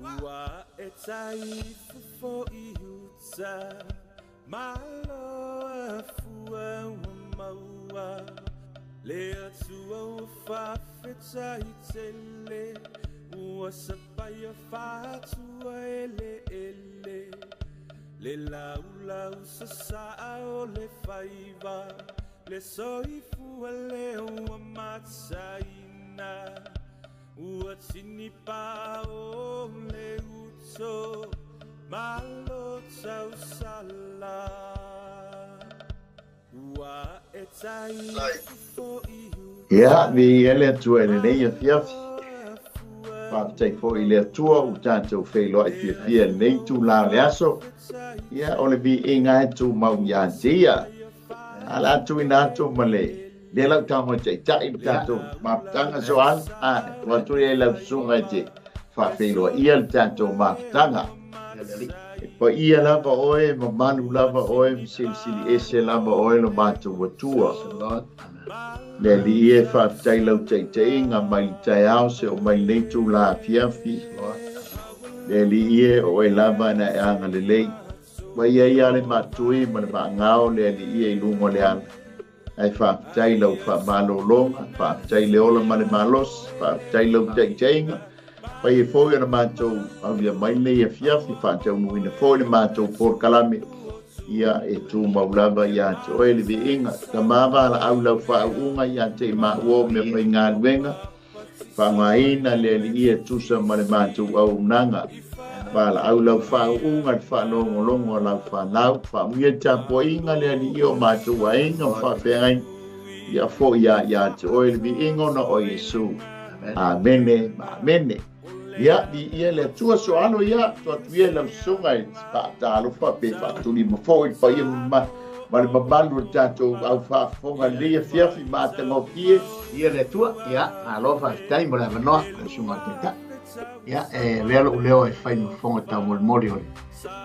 Ua e taifo i uta, malo afua ua maua, le Atua ua faafetai tele, ua sapaia faatua eleele, le laulau sasaa o le faiva, le soifua lea ua mataina, ua tinipa o le uto, malo tausala. Ua e taifo i uta. Ia, viia le Atua i lenei afiafi. Faafetai foi i le Atua ua tatou feiloai fiafia i lenei itula o le aso. Ia, o le viiga e tumau ia te ia. A o le a tuuina atu ma le lea lau tago e taitai le tatou mafutaga Soala. A, tuu atu ia i lau susuga e te faafeiloaia le tatou mafutaga. E paia lava oe, mamalu lava oe, ma silisili ese lava oe lo matou Atua. Le Alii e, faafetai lau taitaiga mai le taeao se oo mai lenei itula afiafi. Le Alii e, o oe lava na e agalelei. Ua i ai lava le maatui ma le maagao le Alii e i luga o le ala. Ae faafetai lau faamalologa, faafetai le ola ma le malosi, faafetai lau taitaiga. Pai e foi ona matou aulia mai lenei afiafi, faataunuuina foi le matou polokalame. Ia e tumau lava ia te oe le viiga. Tama valaau lau faauuga ia te i maua o mea faigaluega. Faaaogaina le Alii e tusa ma le matou auaunaga. Valaau lau faauuga i le faalogologo a lau fanau. Faaamuia le tapuaiga le Alii o matou aiga ma faafeagaiga. Ia foi ia te oe le viiga ona o Iesu. Amene ma amene. Ia, viia le Atua Soalo ia, tuu atu ia i lau susuga e faatalofa pe faatulima foi i le paia ma le mamalu o le tatou au faafofoga i lenei afiafi matagofie. Ia le Atua, ia, malo faafetai mo le avanoa lau susuga i le Taitai. Ia, e avea lou leo e fai ma fofoga taumolimoli o le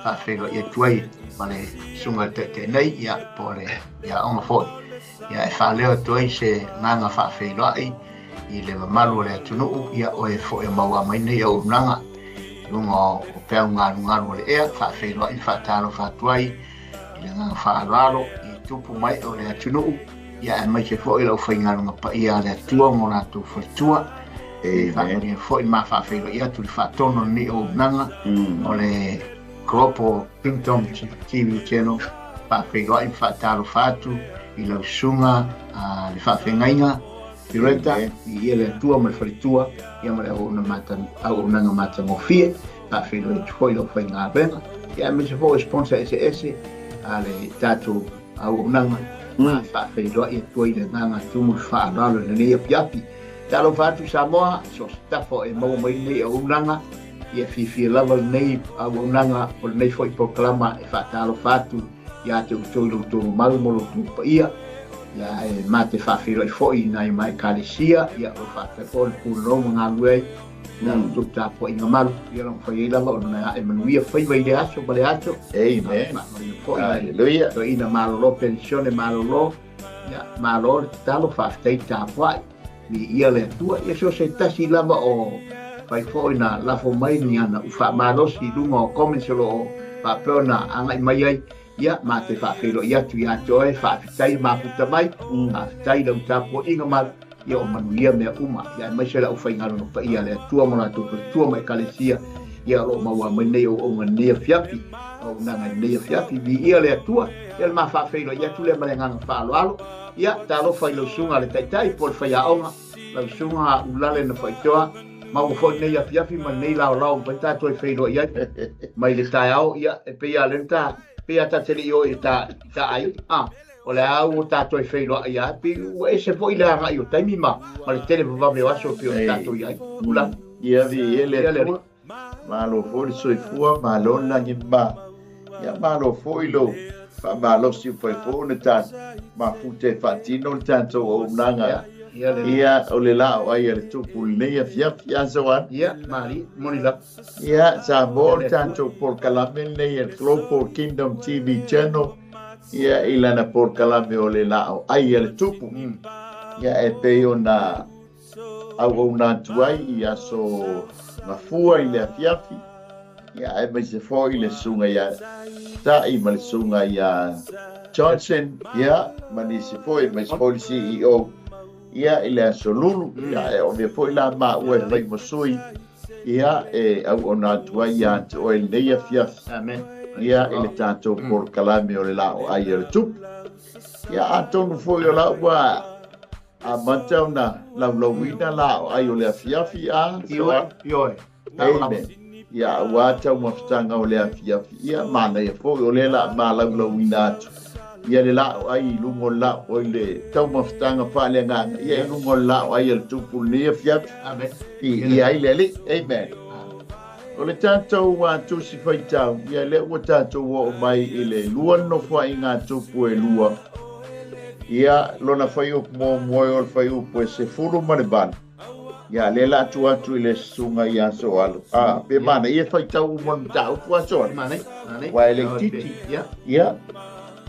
faafeiloai atu ai ma le susuga i le Taitai nei, ia, po o le aoga foi. Ia, e faaleo atu ai se agaga faafeiloai i le mamalu o le atunuu, ia, o e foi e maua mai nei auaunaga i luga o peau galugalu o le ea, faafeiloai ma faatalofa atu ai i le agaga faaaloalo i tupu mai o le atunuu, ia, aemaise foi le aufaigaluega paia a le Atua ma o latou faletua. E faamanuia foi ma faafeiloai atu le faatonu o lenei auaunaga o le Global Kingdom TV Channel. Faafeiloai ma faatalofa atu i lau susuga le faafeagaiga Fioretta, i ia le Atua ma le faletua, ia ma le auaunaga matagofie. Faafeiloai atu foi lau faigaluega, ia aemaise foi o sponsor eseese a le tatou auaunaga. Ma faafeiloai atu ai le agaga tumu i le faaaloalo i lenei afiafi. Talofa atu Samoa, so o se tafa e maua mai lenei auaunaga, ia fiafia lava lenei auaunaga o lenei foi polokalama e faatalofa atu ia te outou i lo outou mamalu ma lo outou paia. Ia e ma te faafeiloai foi i nai ma ekalesia, ia o faapea foi le pulenou ma galulue ai, ia outou tapuaiga malu, ia na mafai ai lava ona ae manuia faiva i le aso ma le aso. Amen. Faamanuia foi Hallelujah. Toeaina malolo, penisione malolo, ia malo le tatalo, faafetai tapuai. Viia le Atua. Ia so se tasi lava o fai foi na lafo mai ni ana u faamalosi i luga o comments o lo o faapea ona agai mai ai, ia ma te faafeiloai atu ia te oe, faafetai mafuta mai, faafetai lau tapuaiga malu, ia o manuia mea uma. Ia aemaise le aufaigaluega paia a le Atua ma latou faletua ma ekalesia, ia o lo o maua mai nei auaunaga i lenei afiafi, auaunaga i lenei afiafi. Viia le Atua. Ia le ma faafeiloai atu lea ma le agaga faaaloalo. Ia, talofa i lau susuga le Taitai po o le faiaoga, lau susuga Ulale na faitoa, maua foi lenei afiafi ma lenei laolao mafai tatou e feiloai ai mai le taeao. Ia, e pei lava lea na ta, pei lava ta te le i o i ta, i ta aiga, a, o le a ua tatou e feiloai lava, pei ua ese foi le agai o taimi ma, ma le tele vavave o aso e pei ona tatou i ai. Ulale. Ia, viia le Ia le Atua. Malo foi le soifua, malo le lagi ma. Ia malo foi lou faamalosi ua fai foi ona ta mafuta e faatino le tatou auaunaga. Ia, ia le Ia, o le laa o ai a le tupu i lenei afiafi, a Soana? Ia, malie, moni lava. Ia, Samoa, o le Ia le Atua. tatou polokalame lenei a le Global Kingdom TV Channel, ia, i lana polokalame o le laa o ai a le tupu. Ia, e pei ona auauna atu ai i aso gafua i le afiafi. Ia aemaise foi le susuga ia Ta'i ma le susuga ia Johnson, ia, ma nisi foi, aemaise foi le CEO, ia, i le aso Lulu, ia, e avea foi la maua e fai ma sui, ia, e auauna atu ai ia te oe lenei afiafi. Amen. Ia, i le tatou polokalame o le Laoai o le Tupu. Ia, atonu foi o la ua amata ona laulauina laoai o le afiafi a. Ioe, ioe. Amen. Ia, ua taumafataga o le afiafi, ia, manaia foi o lea la malaulauina atu. Ia le laoai i luga o le lao, i le taumafataga faaleagaga, ia i luga o le laoai o le Tupu lenei afiafi. Amen. I ai le Alii. Amen. O le tatou tusi faitau, ia lea ua tatou oo mai i le lua nofoaiga a Tupu e lua. Ia, lona fuaiupu muamua o le fuaiupu e 18. Ia, lea la atu atu i le susuga ia Soalo. Ah, pe mana, ia faitau uma le mataupu a Soalo. Manai, manai. Ua e le titi. Ia. Ia.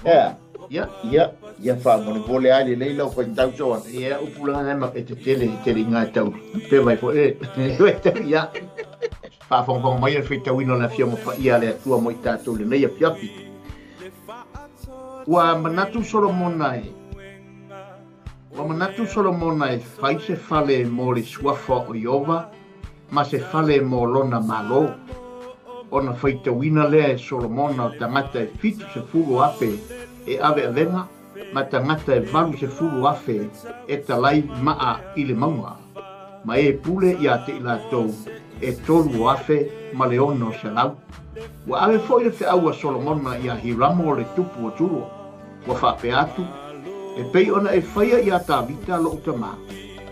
Ia. Ia. Ia. Ia faamolemole ai lelei lau faitau Soalo. Ia, upu la e ma e te tele, tele i ngā tau. Pe mai foi e. Ia. Faafogafoga mai le faitauina o le Afioga Paia a le Atua mo i tatou lenei afiafi. Ua manatu Solomona e Ua manatu Solomona e fai se fale mo le suafa o Ieova ma se fale mo lona Malo. Ona faitauina lea e Solomona o tagata e 70,000 e aveavega ma tagata e 80,000 e talai maa i le mauga. Ma e pule ia te i latou e 3,600. Ua ave foi le feau a Solomona ia Hiramo o le tupu o Turo. Ua faapea atu, e pei ona e faia ia Tavita lo'u tamā,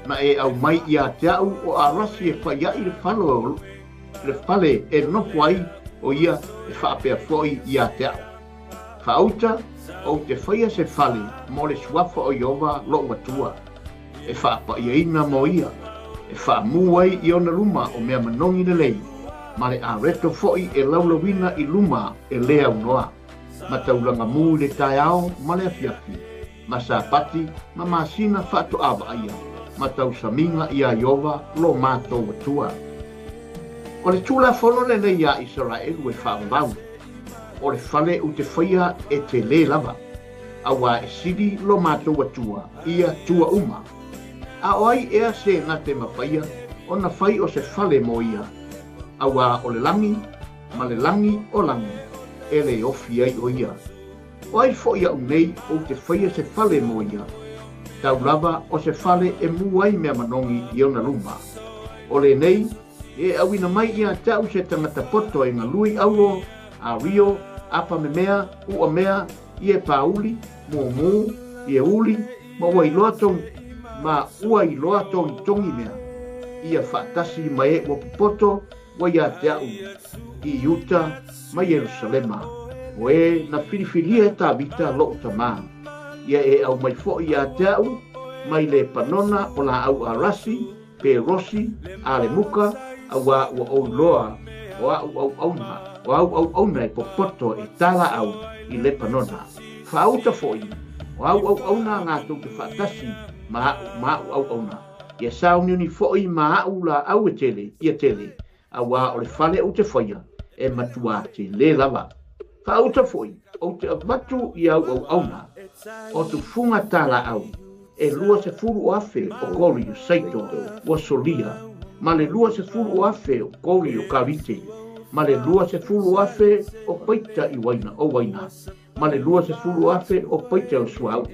na e aumai ia te a'u o arasi e faia'i le falo le fale e nofo ai o ia e faapea foi ia te a'u. Faauta ou te faia se fale mo le suafa o Ieova lo'u Atua, e faapaiaina mo ia, e faamū ai i ona luma o mea manogi lelei, ma le areto foi e laulauina i luma e le aunoa, ma taulaga mū i le taeao ma le afiafi, ma Sapati ma masina faatoa vaaia, ma tausamiga iā Ieova lo matou Atua. O le Tulafono lenei iā Isaraelu e faavavau, o le fale ou te faia e telē lava, auā e sili lo matou Atua i atua uma. A o ai ea se na te mafaia ona fai o se fale mo ia, auā o le lagi ma le lagi o lagi e le ofi ai o ia. O ai foi a'u nei ou te faia se fale mo ia, tau lava o se fale e mū ai mea manogi i ona luma. O lenei e auina mai ia te a'u se tagata poto e galui auro, ario, apamemea, uamea, ie pauli, mumu, ie uli, ma ua iloa tong, ma ua iloa togitogi mea. Ia faatasi ma e ua popoto ua ia te a'u i Iuta ma Ierusalema. O e na filifilia e Tavita lo'u tamā. Ia e aumai foi ia te a'u mai Lepanona o laau arasi, pe rosi, alemuka, auā ua ou iloa o a'u auauna, o au auauna e popoto e tā laau i Lepanona. Faauta foi, o au auauna latou te faatasi ma a'u ma a'u auauna. Ia sauniuni foi ma a'u laau e tele, ia tele, auā o le fale ou te faia e matuā telē lava. Faauta foi, ou te avatu i au auauna o tufuga talaau e 20,000 o kori o saito ua solia, ma le 20,000 o kori o karite, ma le 20,000 o paita i uaina o uaina, ma le 20,000 o paita o suauu.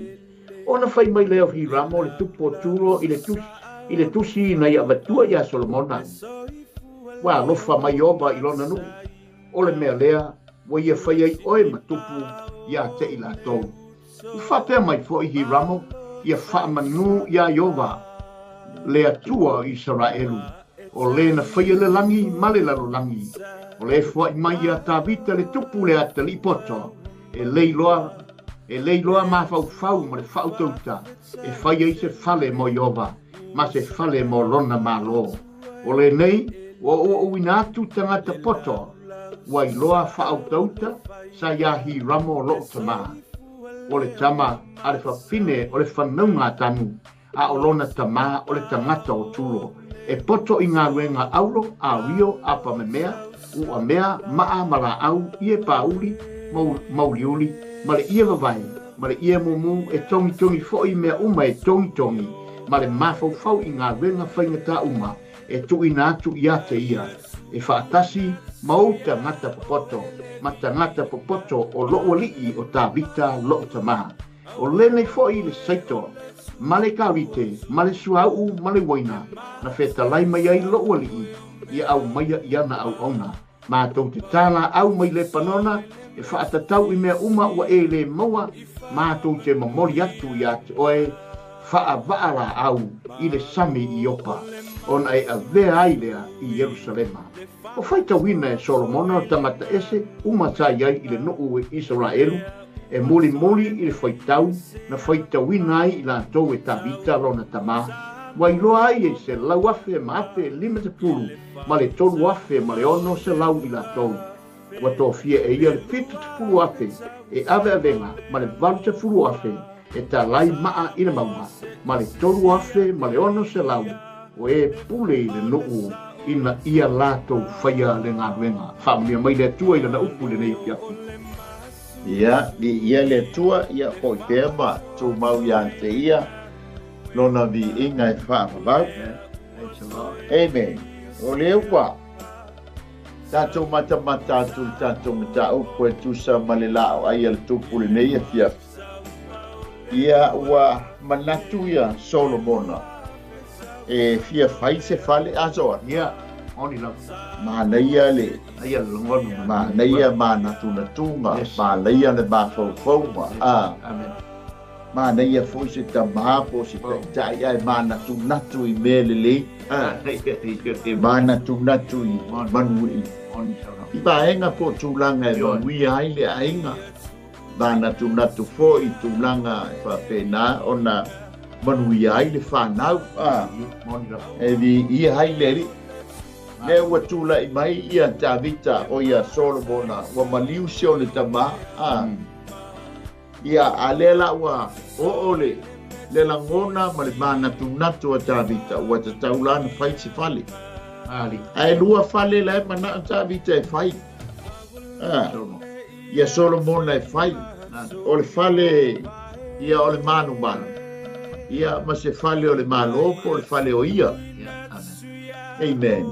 Ona fai mai lea o Hiramo le tupu o Turo i le tusi i le tusi ina ia avatua iā Solomona. Ua alofa mai Ieova i lona nuu, o le mea lea ua ia fai ai oe ma tupu ia te i latou. Ua faapea mai foi Hiramo ia faamanū iā Ieova le Atua o Isaraelu, o le na faia le lagi ma le lalolagi, o le foai mai iā Tavita le tupu le atalii poto, e le iloa e le iloa mafaufau ma le faautauta e fai ai se fale mo Ieova ma se fale mo lona Malo. O lenei ua ou auina atu tagata poto ua iloa faautauta sa iā Hiramo lo'u tamā, o le tama a le fafine o le fanauga a Tanu, a o lona tamā o le tagata o Turo, e poto i galuega auro, ario, apamemea, U'amea, ma'a ma la'au, ie pāuli, mauliuli, ma le ie vavae, ma le ie mumu, e togitogi fo'i mea uma e togitogi, ma le mafaufau i galuega faigatā uma e tu'uina atu iā te ia, e fa'atasi ma ou tagata popoto, ma tagata popoto o lo'u ali'i o Tavita lo'u tamā. O lenei fo'i le saito, ma le karite, ma le suāu'u ma le uaina, na fetalai mai ai lo'u ali'i, ia aumaia i ana auauna. Matou te tala'au mai Lepanona e fa'atatau i mea uma ua e lē maua, matou te momoli atu iā te oe fa'ava'ala'au i le sami i Iopa, ona e avea ai lea i Ierusalema. Ua faitauina e Solomona tagata ese uma sa i ai i le nu'u o Isaraelu, e mulimuli i le faitau na faitauina ai i latou e Tavita lona tamā, ua iloa ai e 100,000 ma 1053 ma le 3,600 i latou. Ua tofia e ia le 70,000 e aveavega ma le 80,000 e talai ma'a i le mauga, ma le 3,600 o e pule i le nu'u ina ia latou faia le galuega. Faamanuia mai le Atua i lana upu i lenei afiafi. Ia, viia le Atua, ia fo'i pea ma tumau iā te ia lona viiga e faavavau. Amen. O lea ua tatou matamata atu i le tatou mataupu e tusa ma le laoai a le Tupu i lenei afiafi. Ia ua manatu ia Solomona e fia fai se fale asoa. Ia, moni lava. Manaia le Aia le lagona. Manaia manatunatuga, manaia le mafaufauga. A. Amen. Manaia foi se tamā po o se taitai ae manatunatu i mea lelei. A. Manatunatu i manu i i vaega po o tulaga e manuia ai le aiga. Manatunatu foi i tulaga e faapena ona manuia ai le fanau. A. E viia ai le Alii. Lea ua tula'i mai ia Tavita o ia Solomona ua maliu si ona tamā. A. Ia, a lea la ua oo le le lagona ma le manatunatu a Tavita, ua tatau la ona fai se fale. Ae lua fale la e mana'o Tavita e fai. A. Ia Solomona e fai. O le fale ia o le malumalu, ia ma se fale o le Malo po o le fale o ia. Amen.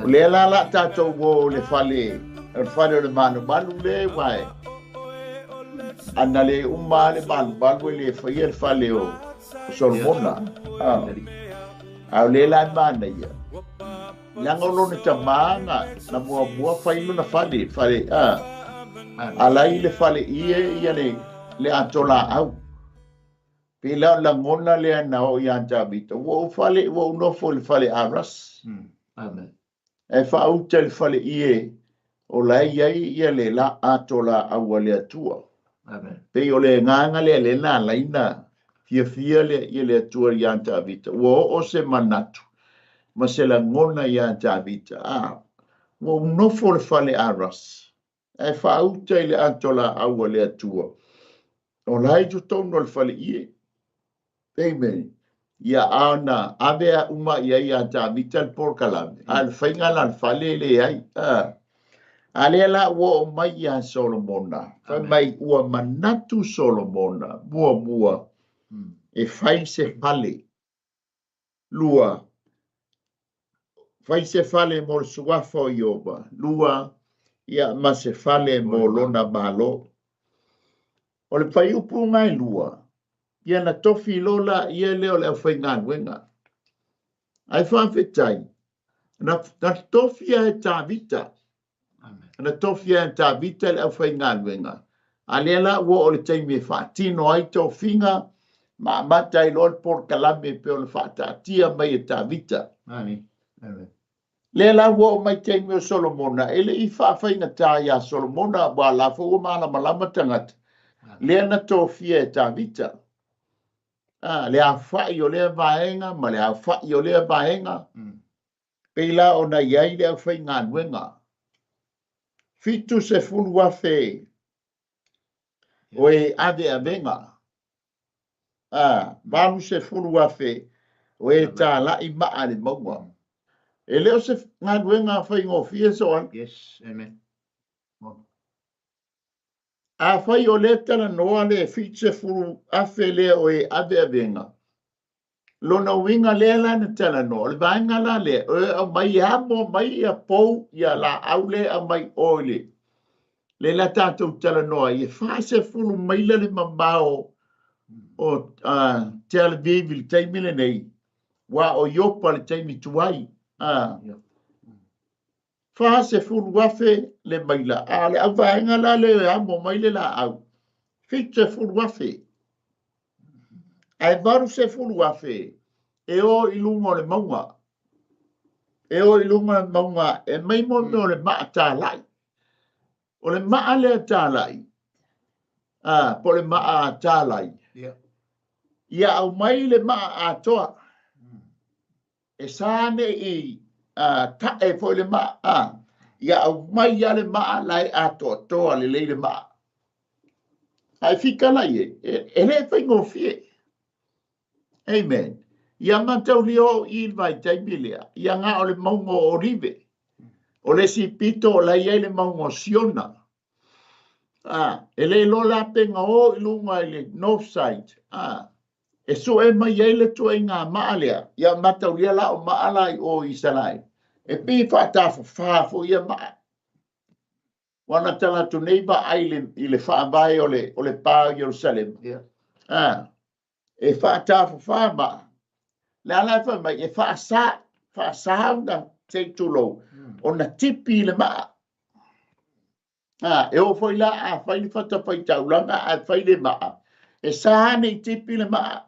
O lea la la tatou o le fale, o le fale o le malumalu le ua e. Ana le uma le malumalu e le faia le fale o Solomona. A o lea la e manaia. Leaga o lona tamā na, na muamua fai lona fale, fale, a. Ala i le fale ie ia le, le atola'au. Pei la o le lagona lea na oo iā Tavita, ua ou fale, ua ou nofo i le fale Aras. Amen. Ae faauta i le fale ie o la e i ai ia le la atola'au a le Atua. Amen. Pei o le agaga lea lea na ala ai na fiafia le, ia le Atua iā Tavita. Ua oo se manatu ma se lagona iā Tavita, a, ua ou nofo i le fale Aras, ae faauta i le atola'au a le Atua. O la e i totonu o le fale ie. Amen. Ia a ona ave a uma i ai iā Tavita le polokalame, a o le faiga la o le fale e leai. A, a lea la ua oo mai iā Solomona, fai mai ua manatu Solomona muamua e fai se fale. Lua, fai se fale mo le suafa o Ieova. Lua, ia ma se fale mo lona Malo. O le fuaiupu e lua, ia na tofi loa laia lea o le aufaigaluega. Ae faafetai, na, na tofia e Tavita. Na tofia e Tavita le aufaigaluega. A lea la ua oo i le taimi e faatino ai tofiga ma amata ai loa le polokalame e pei ona faataatia mai e Tavita. Amen. Amen. Lea la ua oo mai taimi o Solomona, e le i faafaigata iā Solomona, aua la foi ua malamalama tagata. Lea na tofia e Tavita. A, le afa'i o lea vaega ma le afa'i o lea vaega. Pei la ona i ai le aufaigaluega. 70,000 o e aveavega. A, 80,000 o e tala'i ma'a i le mauga. E le o se galuega faigofie Soala. Yes, amen. Afai o lea talanoa le 70,000 lea o e ave avega, lona uiga lea la na talanoa, o le vaega la lea, o e aumai e amo mai ia pou ia laau lea e aumai o i le le la tatou talanoa ai, e 40 maila le mamao o Tel Aviv i le taimi lenei, ua o Iopa le taimi tuai. 40,000 le maila, a o le auvaega la lea e amo mai le laau, 70,000. Ae 80,000 e o i luga o le mauga. E o i luga o le mauga e mai mo mea o le maa tālai. O le maa lea tālai, po o le maa tālai, ia aumai le maa atoa. E sa ne i tae foi le maa, ia aumai lava le maa la e atoatoa lelei le maa. Ae fika la i ai, e le faigofie. Amen. Ia mataulia o i le vaitaimi lea, ia na o le mauga o Olive. O le isi pito o la e i ai le mauga o Siona. E le iloa la pe na o i luga i le north side. E sue mai ai le tuaiga maa lea, ia mataulia la o maa la i o i Isaraelu. E pei e faatafafā foi ia maa. Ua na tala atu nei vaai i le faavae o le pa o Ierusalema. E faatafafā maa. Le a la e fai mai, e faasa, faasa ona se i tulou, ona tipi i le maa. E oo foi la a fai le fatafaitaulaga ae fai le maa, e sa ne i tipi le maa.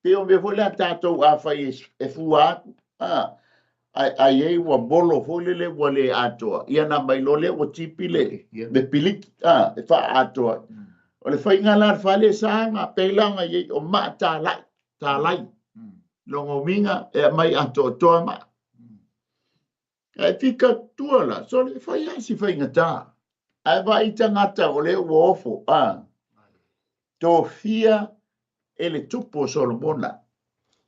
Pei o mea foi lea tatou a fai e fua atu, ai ai ua molo foi lele ua le atoa, ia na mai loa lea ua tipi le piliki, e faaatoa. O le faiga la le fale sa na pei la ona i ai o maa talai, talai. Lona uiga e aumai atoatoa maa. Ae fika tua la, sole, e fai lava si faigata. Ae vaai tagata o lea ua ofo, tofia e le tupu o Solomona.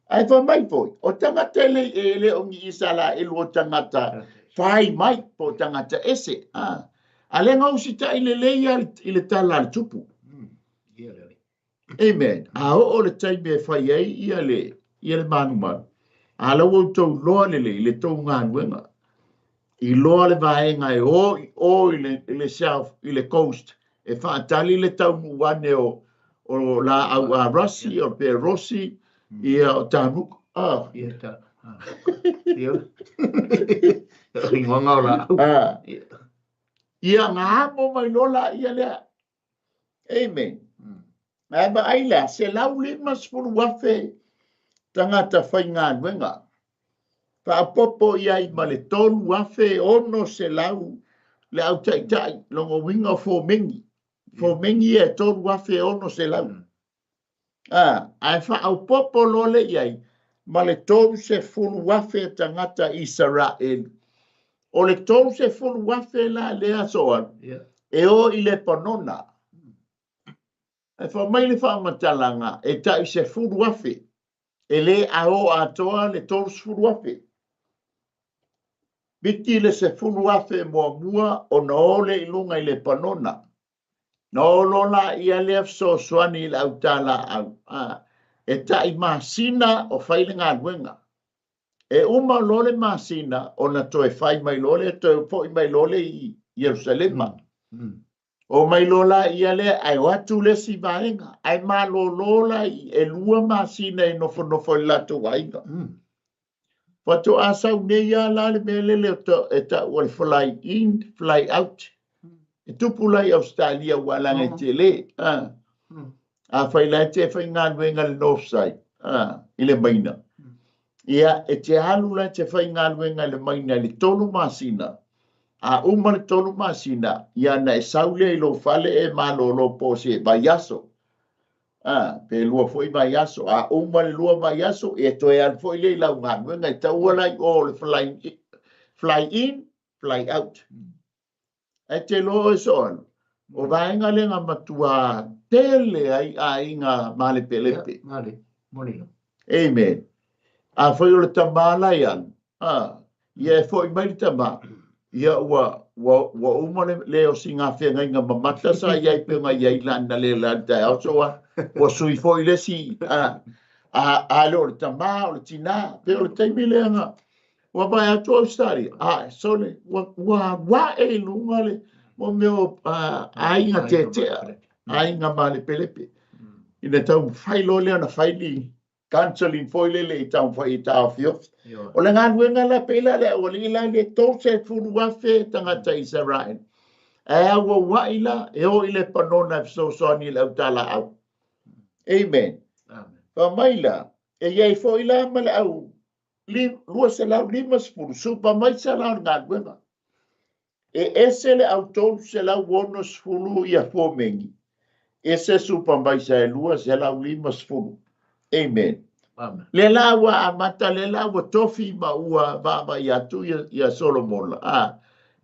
Ae fai mai foi, o tagata e le, e le o ni Isaraelu o tagata fai mai po o tagata ese. A lea na usitai lelei lava i le tala a le tupu. Amen. A oo le taimi e fai ai ia le, ia le malumalu, a la ua outou iloa lelei i le tou galuega. Iloa le vaega e o i o i le, i le south, i le coast, e faatali le taunuu ane o, o laau a Rasi, o pe Rosi, ia o Tanuku. Ia, ta. Ia. Ingoa o laau. Ia, na amo mai loa la ia lea. Amen. Ae vaai la, 150,000 tagata faigaluega. Faaopoopo i ai ma le 3,600 le au taitai, lona uiga o fomeni. Fomeni ia e 3,600. Ae faaopoopo loa lea i ai ma le 30,000 tagata Isaraelu. O le 30,000 la lea Soalu, e o i Lepanona. Ae fai mai le faamatalaga e tai 10,000, e le ao atoa le 30,000. Piki le 10,000 muamua ona o lea i luga i Lepanona. Na o loa la ia lea fesoasoani i le autalaau, e tai masina o fai le galuega. E uma loa le masina ona toe fai mai loa lea, toe foi mai loa lea i Ierusalema. O mai loa la ia lea, ae o atu le isi vaega. Ae malolo la i 2 masina e nofonofo i le latou aiga. Faatoa sau nei lava la le mea lele e tau o le fly in, fly out. E tupu la i Ausetalia ua laga e tele. Afai la e te faigaluega i le North Side, i le maina. Ia, e te alu la e te faigaluega i le maina i le 3 masina. A uma le 3 masina, ia na e sau lea i lou fale e malolo po o se vaiaso. Pe 2 foi vaiaso. A uma le 2 vaiaso, e toe alu foi lea i lau galuega. E taua la i o le fly in, fly out. Ae te iloa oe Soalu, o vaega lea na matua tele ai aiga malepelepe. Amen. Afai o le tama la e alu, Ia e fo'i mai le tama, ia ua, ua, ua uma le, le osiga feagaiga mamata sa i ai pei ona i ai la na le la le taeao so ua, ua sui foi le isi, a, a, a le o le tama o le tinā, pei o le taimi lea na, ua vaai atu Ausetalia, a, sole, ua, ua ae i luga le, mo mea o, a, aiga tetea, aiga malepelepe. Ina taumafai loa lea ona fai ni counseling foi lele i taumafai e taofiofi. O le galuega la pei la le aualii la le 30,000 tagata Isaraelu. Ae auauai la e o i Lepanona e fesoasoani i le autalaau. Amen. Fai mai la, e i ai foi la ma le au 250 supamaisa la o le galuega. E ese le au 360 ia fomeni, ese supamaisa e 250. Amen. Amen. Le la ua amata, le la ua tofi ma ua vaavaai atu ia, ia Solomona, a,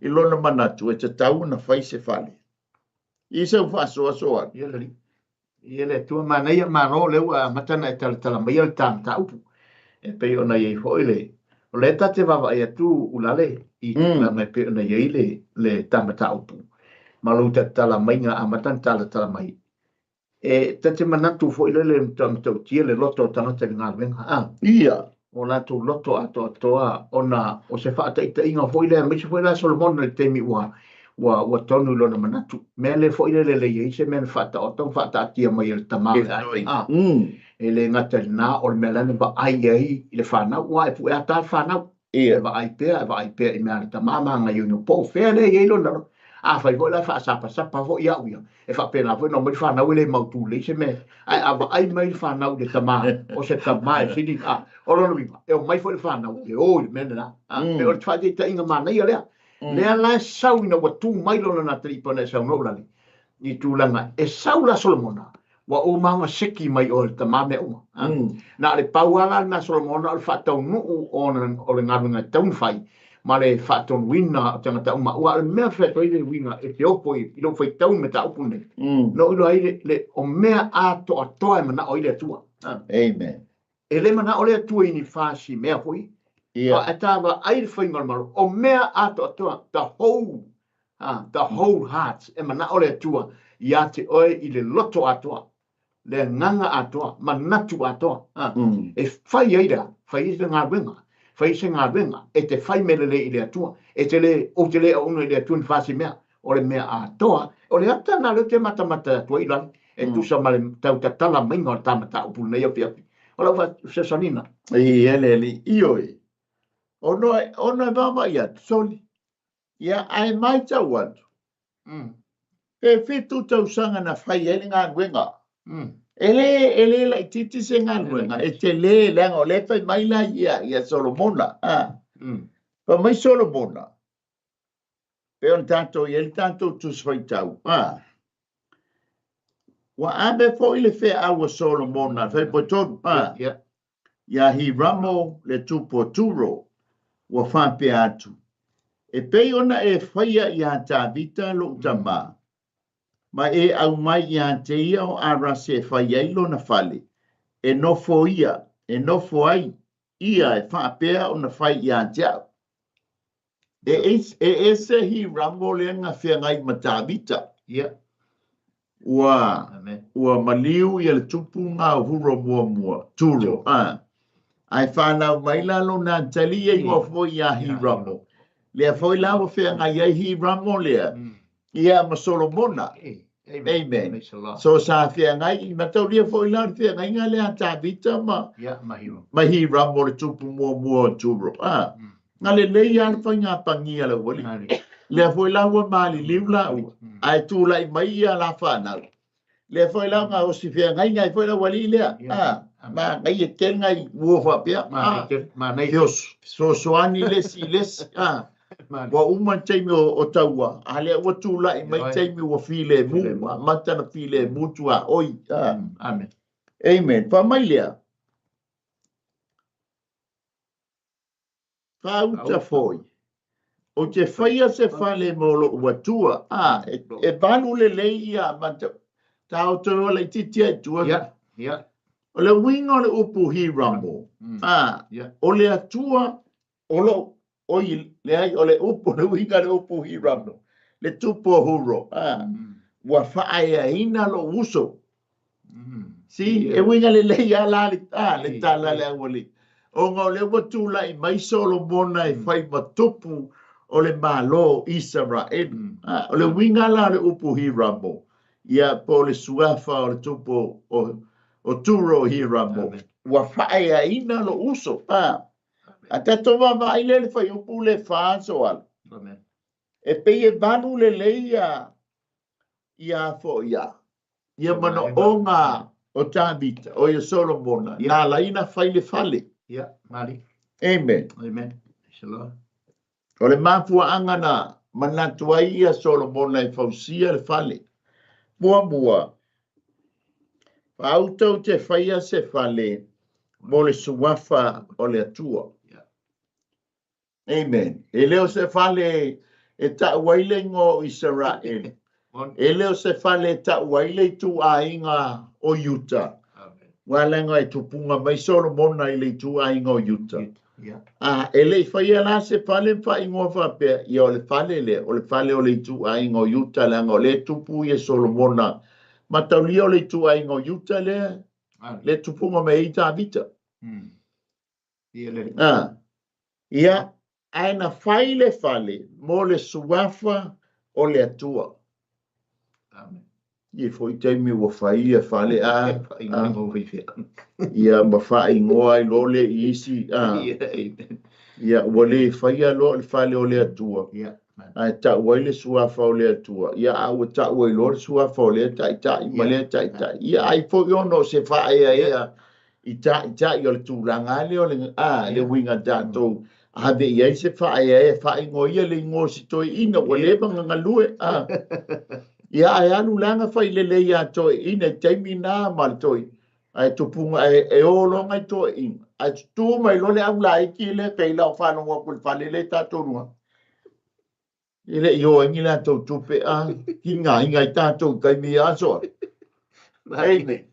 i lona manatu e tatau ona fai se fale. I sau faasoasoaga. Ia le alii. Ia le Atua manaia malo lea ua amata ona e talatala maia le ta mataupu. E pei ona i ai foi le o lea ta te vaavaai atu Ulale i tulaga e pei ona i ai le le ta mataupu ma lou talatala maiga amata ona talatala mai. E ta te manatu foi lele e matautia le loto o tagata i le galuega a. Ia. O latou loto atoatoa ona o se faataitaiga foi lea, aemaise foi la Solomona i le taimi ua, ua, ua tonu i lona manatu. Mea lea foi lele e leai se mea na faataoto ma faataatia mai e le tama o le aiga. A, e le gata i lena, o le mea la na vaai ai i le fanau, aua e pue ata le fanau. E vaai pea, e vaai pea i mea a le tama ma gaioio po o fea lea e i ai lona loto. Afai foi la e faasapasapa foi au ia, e faapena foi ona omai le fanau e le mautu lelei se mea. Ae a vaai mai le fanau i le tama, o se tama e sili, a, o lona uiga, e omai foi le fanau e o i le mea lena. A, pei o le faataitaiga manaia lea. Lea la e sau ina ua tu mai lona Natalii pei ona e saunoa Ulale, i tulaga e sau la Solomona, Ua uma ona seki mai oe le tama mea uma. Na o le pau lava la lena Solomona o le faataunuu o le galuega e tatau ona fai ma le faatonuina o tagata uma. Aua o le mea e fai atu ai le uiga e te ofo i lou faitau i le mataupu lenei, na ou iloa ai le, o mea atoatoa e manao ai le Atua. Amen. E le manao le Atua i ni fasi mea foi. Ia. A e ta vaai le faiga o le Malo, o mea atoatoa, the whole, the whole heart, e manao le Atua ia te oe i le loto atoa, le agaga atoa, manatu atoa. E fai ai le a? Fai ai se galuega. Fai ai se galuega. E te fai mea lelei i le Atua. E te le, ou te le auauna i le Atua ni fasi mea. O le mea atoa, o le ata lena lea ou te matamata atu ai i lalo, e tusa ma le tau tatala maiga o le ta mataupu i lenei afiafi. O lau fesoasoaniga. Ia le alii, ioe, ona, ona e vaavaai atu, soli, ia, ae matau atu, pe 7 tausaga na fai ai le galuega. E le, e le laitiiti se galuega, e tele, leaga o lea e fai mai la ia, ia Solomona, a. Fai mai Solomona, pei ona tatou i ai le tatou Tusi Faitau, a. Ua ave foi le feau a Solomona, Faipoetonu, a. Iā Hiramo le tupu o Turo, ua faapea atu, E pei ona e faia iā Tavita lou tama, ma e aumai iā te ia o Arase e fai ai lona fale, e nofo ia, e nofo ai ia e faapea ona fai iā te au. E, e ese Hiramo lea na feagai ma Tavita. Ia. Ua, Amen. ua maliu ia le tupu nga o Huro muamua, Turo, a. Ae fanau mai la lona atalii e igoa foi ia Hiramo. Lea foi la ua feagai ai Hiramo lea, ia ma Solomona. Amen. Amen. Praise the Lord. So sa feagai, mataulia foi la le feagaiga lea a Tavita ma, Ia, ma Hiramo. ma Hiramo le tupu muamua o Turo. A. Na lelei lava le faiga pagia a le aualii. Lea foi la ua maliliu laua, ae tulai mai ia la fanau. Lea foi la gaosi feagaiga ai foi le aualii lea. A, manaia tele nai ua faapea. A, fesoasoani le isi i le isi. A, ua uma le taimi o taua, a lea ua tulai mai taimi ua filemu, ua amata ona filemu tuaoi. A, Amen. Amen. Fai mai lea. Faauta foi, Ou te faia se fale mo lou Atua. A, e, e valu lelei ia mata, taoto e ola itiiti ai tua. Ia, ia. O le uiga o le upu Hiramo, a, Ia. o le Atua o lou. Oi, leai, o le upu, le uiga o le upu Hiramo, le tupu o Huro, a, ua faaeaina lou uso. Si, e uiga lelei lava la le, a, le tala a le aualii, ona o lea ua tulai mai Solomona e fai ma tupu o le Malo o Isaraelu. A, o le uiga la o le upu Hiramo, ia, po o le suafa o le tupu o, o Turo Hiramo, ua faaeaina lou uso. A, A tatou vaavaai lea i le fuaiupu le fa aso ala. Amen. E pei e valu lelei ia ia foi ia ia manaoga o Tavita, o ia Solomona, na ala ai ona fai le fale. Ia, mali. Amen. Amen. Praise the Lord. O le mafuaaga na manatu ai ia Solomona e fausia le fale. Muamua, faauta ou te faia se fale mo le suafa o le Atua. Amen. E le o se fale e tau ai le igoa o Isaraelu. E le o se fale e tau ai le ituaiga o Iuta. Aua leaga e tupuga mai Solomona i le ituaiga o Iuta. A e le i faia la se fale ma faaigoa faapea, ia o le fale lea, o le fale o le ituaiga o Iuta, leaga o lea e tupu ia Solomona. Mataulia o le ituaiga o Iuta lea, le tupuga mai ai Tavita. A, ia, ae na fai le fale mo le suafa o le Atua. Amen. Ia foi taimi ua fai ia fale a, a ia ma faaigoa ai loa le i isi a, ia ua le faia loa le fale o le Atua. Ae tau ai le suafa o le Atua. Ia a ua tau ai loa le suafa o lea taitai ma lea taitai. Ia ai foi ona o se faaeaea i taitai o le tulaga lea o le, a, le uiga tatou ave i ai se faaeaea faaigoa ia le igoa o si toeaina ua leva ona galue. A. Ia ae alu leaga fai lelei ia toeaina i taimi na ma le toe ae tupuga e, e o loa nai toeaina. Ae tutu mai loa le au laiti lea pei la o faalogo atu i le fale lea tatou luga. E le i o ai ni latou tupe a tigaina ai tatou i taimi ia aso. Amen.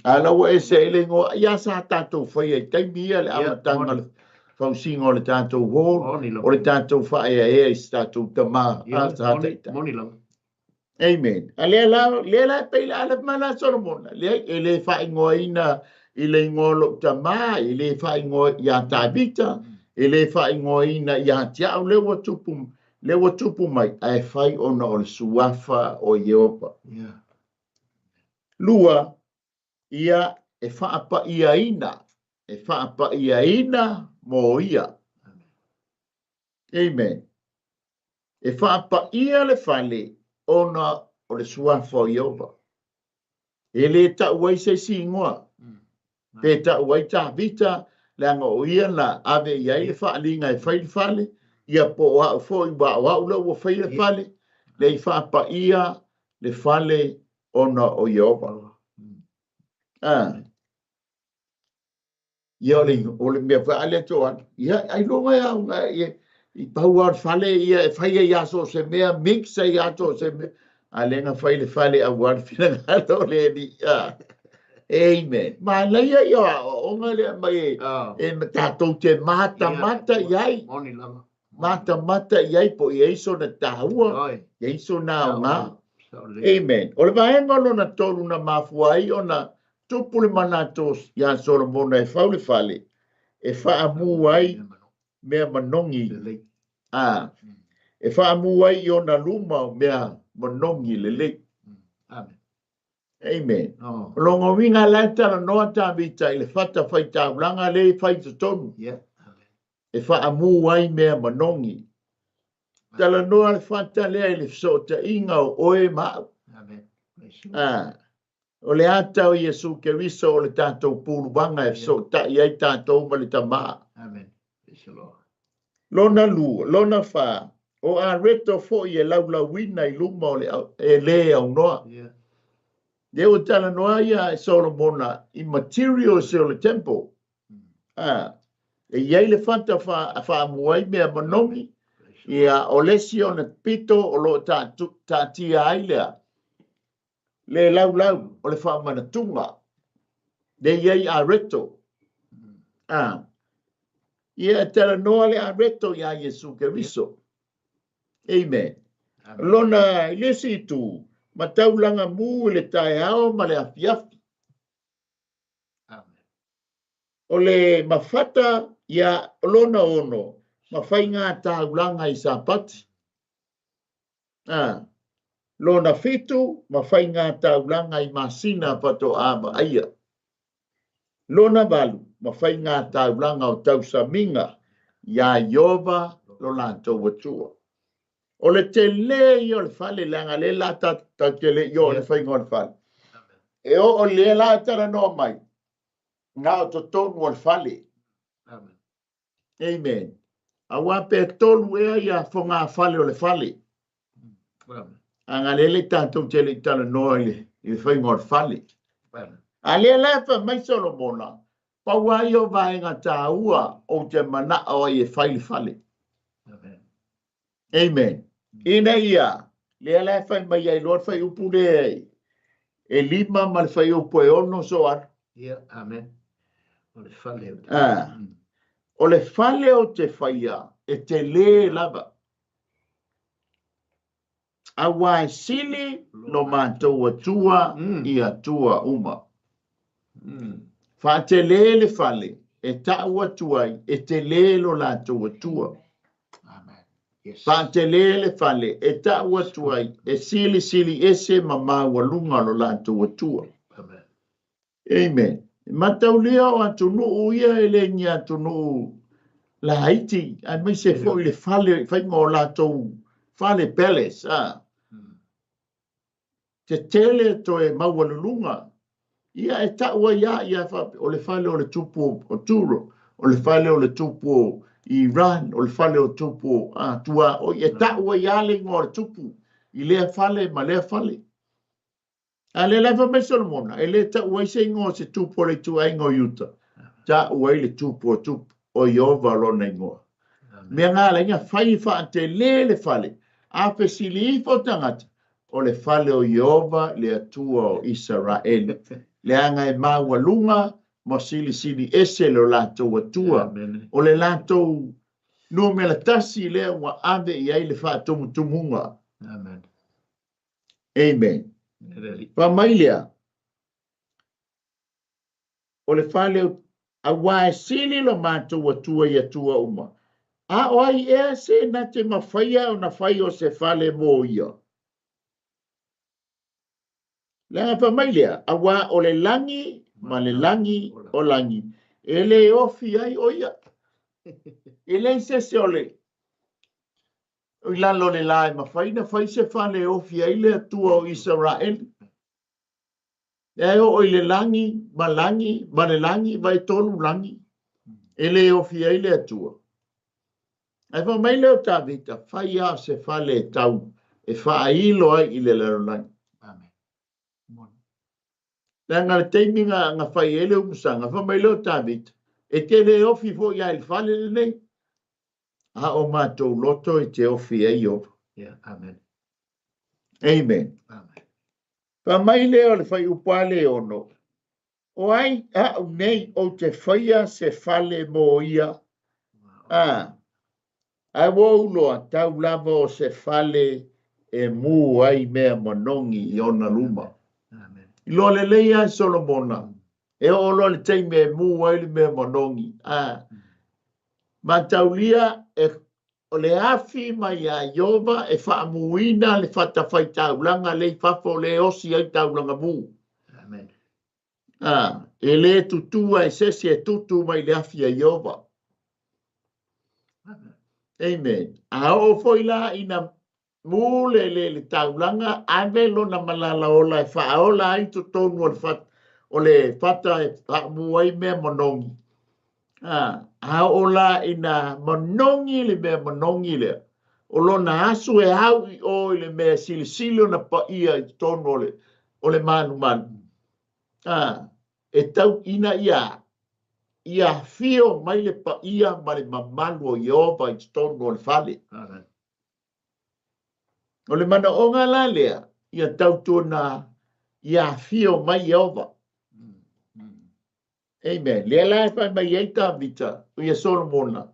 A la ua ese ai le igoa, ia sa tatou faia i taimi ia le amataga o le fausiga o le tatou hall, o le tatou faaeaea i se tatou tama, a sa taitai. Amen. A lea la, lea la e pei la le ma la Solomona, lea e le faaigoaina i le igoa o lou tama, e le faaigoa ia Tavita, e le faaigoaina ia te au lea ua tupu, lea ua tupu mai, ae fai ona o le suafa o Ieova. Lua, ia e faapaiaina, e faapaiaina mo ia. Amen. E faapaia le fale ona o le suafa o Ieova. E le tau ai se isi igoa. Pe tau ai Tavita, leaga o ia na ave i ai le faaliga e fai le fale, ia po o au foi, aua o au lea ua faia le fale, lea i faapaia le fale ona o Ieova. Ah. Ia o le, o le mea foi a lea Joana, ia ailoga e au, ia, i pau lava o le fale ia e fai ai lava so o se mea, mix ai lava so o se mea. A lea na fai le fale aua le finagalo o le Alii. Ah. Amen. Manaia ia o aoaoga lea mai e, e tatou te matamata i ai. Moni lava. Matamata i ai po o i ai sona taua, i ai sona aoga. Amen. O le vaega lona tolu na mafua ai ona tupu le manatu iā Solomona e fau le fale, e faamu ai mea manogi, a, e faamu ai i ona luma o mea manogi lelei. Amen. Amen. O lona uiga la e talanoa Tavita i le fatafaitaulaga lea e fai i totonu. Yeah. E faamu ai mea manogi. Talanoa le fata lea i le fesootaiga o oe ma au. Amen. Ah, o le ata o Iesu Keriso o le tatou puluvaga e fesootai ai tatou ma le Tama. Amen. Praise the Lord. Lona lua, lona fa, o areto foi e laulauina i luma o le e le aunoa. Yeah. Lea ua talanoa ia e Solomona i materials o le temple. Ah, e i ai le fata faamu ai mea manogi, ia o le isi ona pito o lo o taatia ai lea, le laulau o le faamanatuga, le i ai areto. Ah. Ia e talanoa le areto iā Iesu Keriso. Amen. Lona i le isi itu, ma taulaga mu i le taeao ma le afiafi. Amen. O le mafata ia lona ono ma faiga taulaga i Sapati. A. Lona fitu ma faiga taulaga i masina faatoa vaaia. Lona valu ma faiga taulaga o tausamiga iā Ieova lo latou Atua. O le tele ia o le fale, leaga lea la tatou te le i oo i le faiga o le fale. E oo i lea la e talanoa mai, na o totonu o le fale. Amen. Amen. Aua pe tolu ea ia fogafale o le fale. Amen. A lea le tatou te le i talanoa i le faiga o le fale. Amen. A lea la e fai mai Solomona, pau lava ia o vaega taua ou te manao ai e fai le fale. Amen. Amen. Ina ia, lea la e fai mai ai loa le fuaiupu lea e 5 ma le fuaiupu e 6 so alu. Ia, amen. O le fale o te. Ah. O le fale ou te faia e tele lava. Aua e sili lo matou Atua i atua uma. Faatele le fale e ta'u atu ai e tele lo latou Atua. Amen. Yes. Faatele le fale e ta'u atu ai e silisili ese ma maualuga lo latou Atua. Amen. Amen. Mataulia o atunuu ia e le ni atunuu laiti, aemaise foi le fale, faiga o latou fale palace. Ah. Tetele toe maualuluga. Ia e ta'u ai lava ia faapea, o le fale o le tupu o Turo, o le fale o le tupu o Iran, o le fale o tupu o tuaoi. E ta'u ai lava le igoa o le tupu i lea fale ma lea fale. A lea la e fai mai Solomona, e le ta'u ai se igoa o se tupu o le ituaiga o Iuta, ta'u ai le tupu o tupu, o Ieova lona igoa. Mea na ala ai ona fai faatele le fale, a fesili ifo tagata, o le fale o Ieova le Atua o Isaraelu, leaga e maualuga ma silisili ese lo latou Atua. Amen. O le latou numera tasi lea ua ave i ai le faatumutumuga. Amen. Amen. Really. Fai mai lea, o le fale aua e sili lo matou Atua i atua uma. A o ai ea se na te mafaia ona fai o se fale mo ia? Leaga fai mai lea, aua o le lagi ma le lagi o lagi, e le ofi ai o ia. E leai se isi o le i lalo o le la e mafai ona fai se fale e ofi ai le Atua o Isaraelu. E oo i le lagi ma lagi ma le lagi ma e tolu lagi e le ofi ai le Atua. Ae fai mai lea o Tavita, fai lava se fale e tau e faailo ai i le lalolagi. Amen. Moni. Leaga le taimi na fai ai le umusaga, fai mai lea o Tavita, e te le ofi foi lava i le fale lenei, a o matou loto e te ofi ai Ieova. Yeah, amen. Amen. Amen. Fai mai lea o le fuaiupu a le 6, o ai a'u nei ou te faia se fale mo ia? A, ae ua ou iloa tau lava o se fale e mu ai mea manogi i ona luma. Amen. Iloa lelei lava e Solomona, e oo loa le taimi e mu ai le mea manogi. A, mataulia e o le afi mai iā Ieova e faamuina le fatafaitaulaga lea i fafo lea e osi ai taulaga mu. Amen. A, e le tutua e se isi e tutu mai le afi a Ieova. Amen. Amen. A oo foi la ina mu le taulaga, ave lona malala ola e faaola ai totonu o le fata, o le fata e faamu ai mea manogi. A, a oo la ina manogi le mea manogi lea, o lona asu e au i o i le mea e silisili ona paia i totonu o le malumalu. A, e tau ina ia ia afio mai le paia ma le mamalu o Ieova i totonu o le fale. Amen. O le manaoga la lea, ia tautuana ia afio mai Ieova. Amen. Lea la e fai mai ai Tavita, ia Solomona,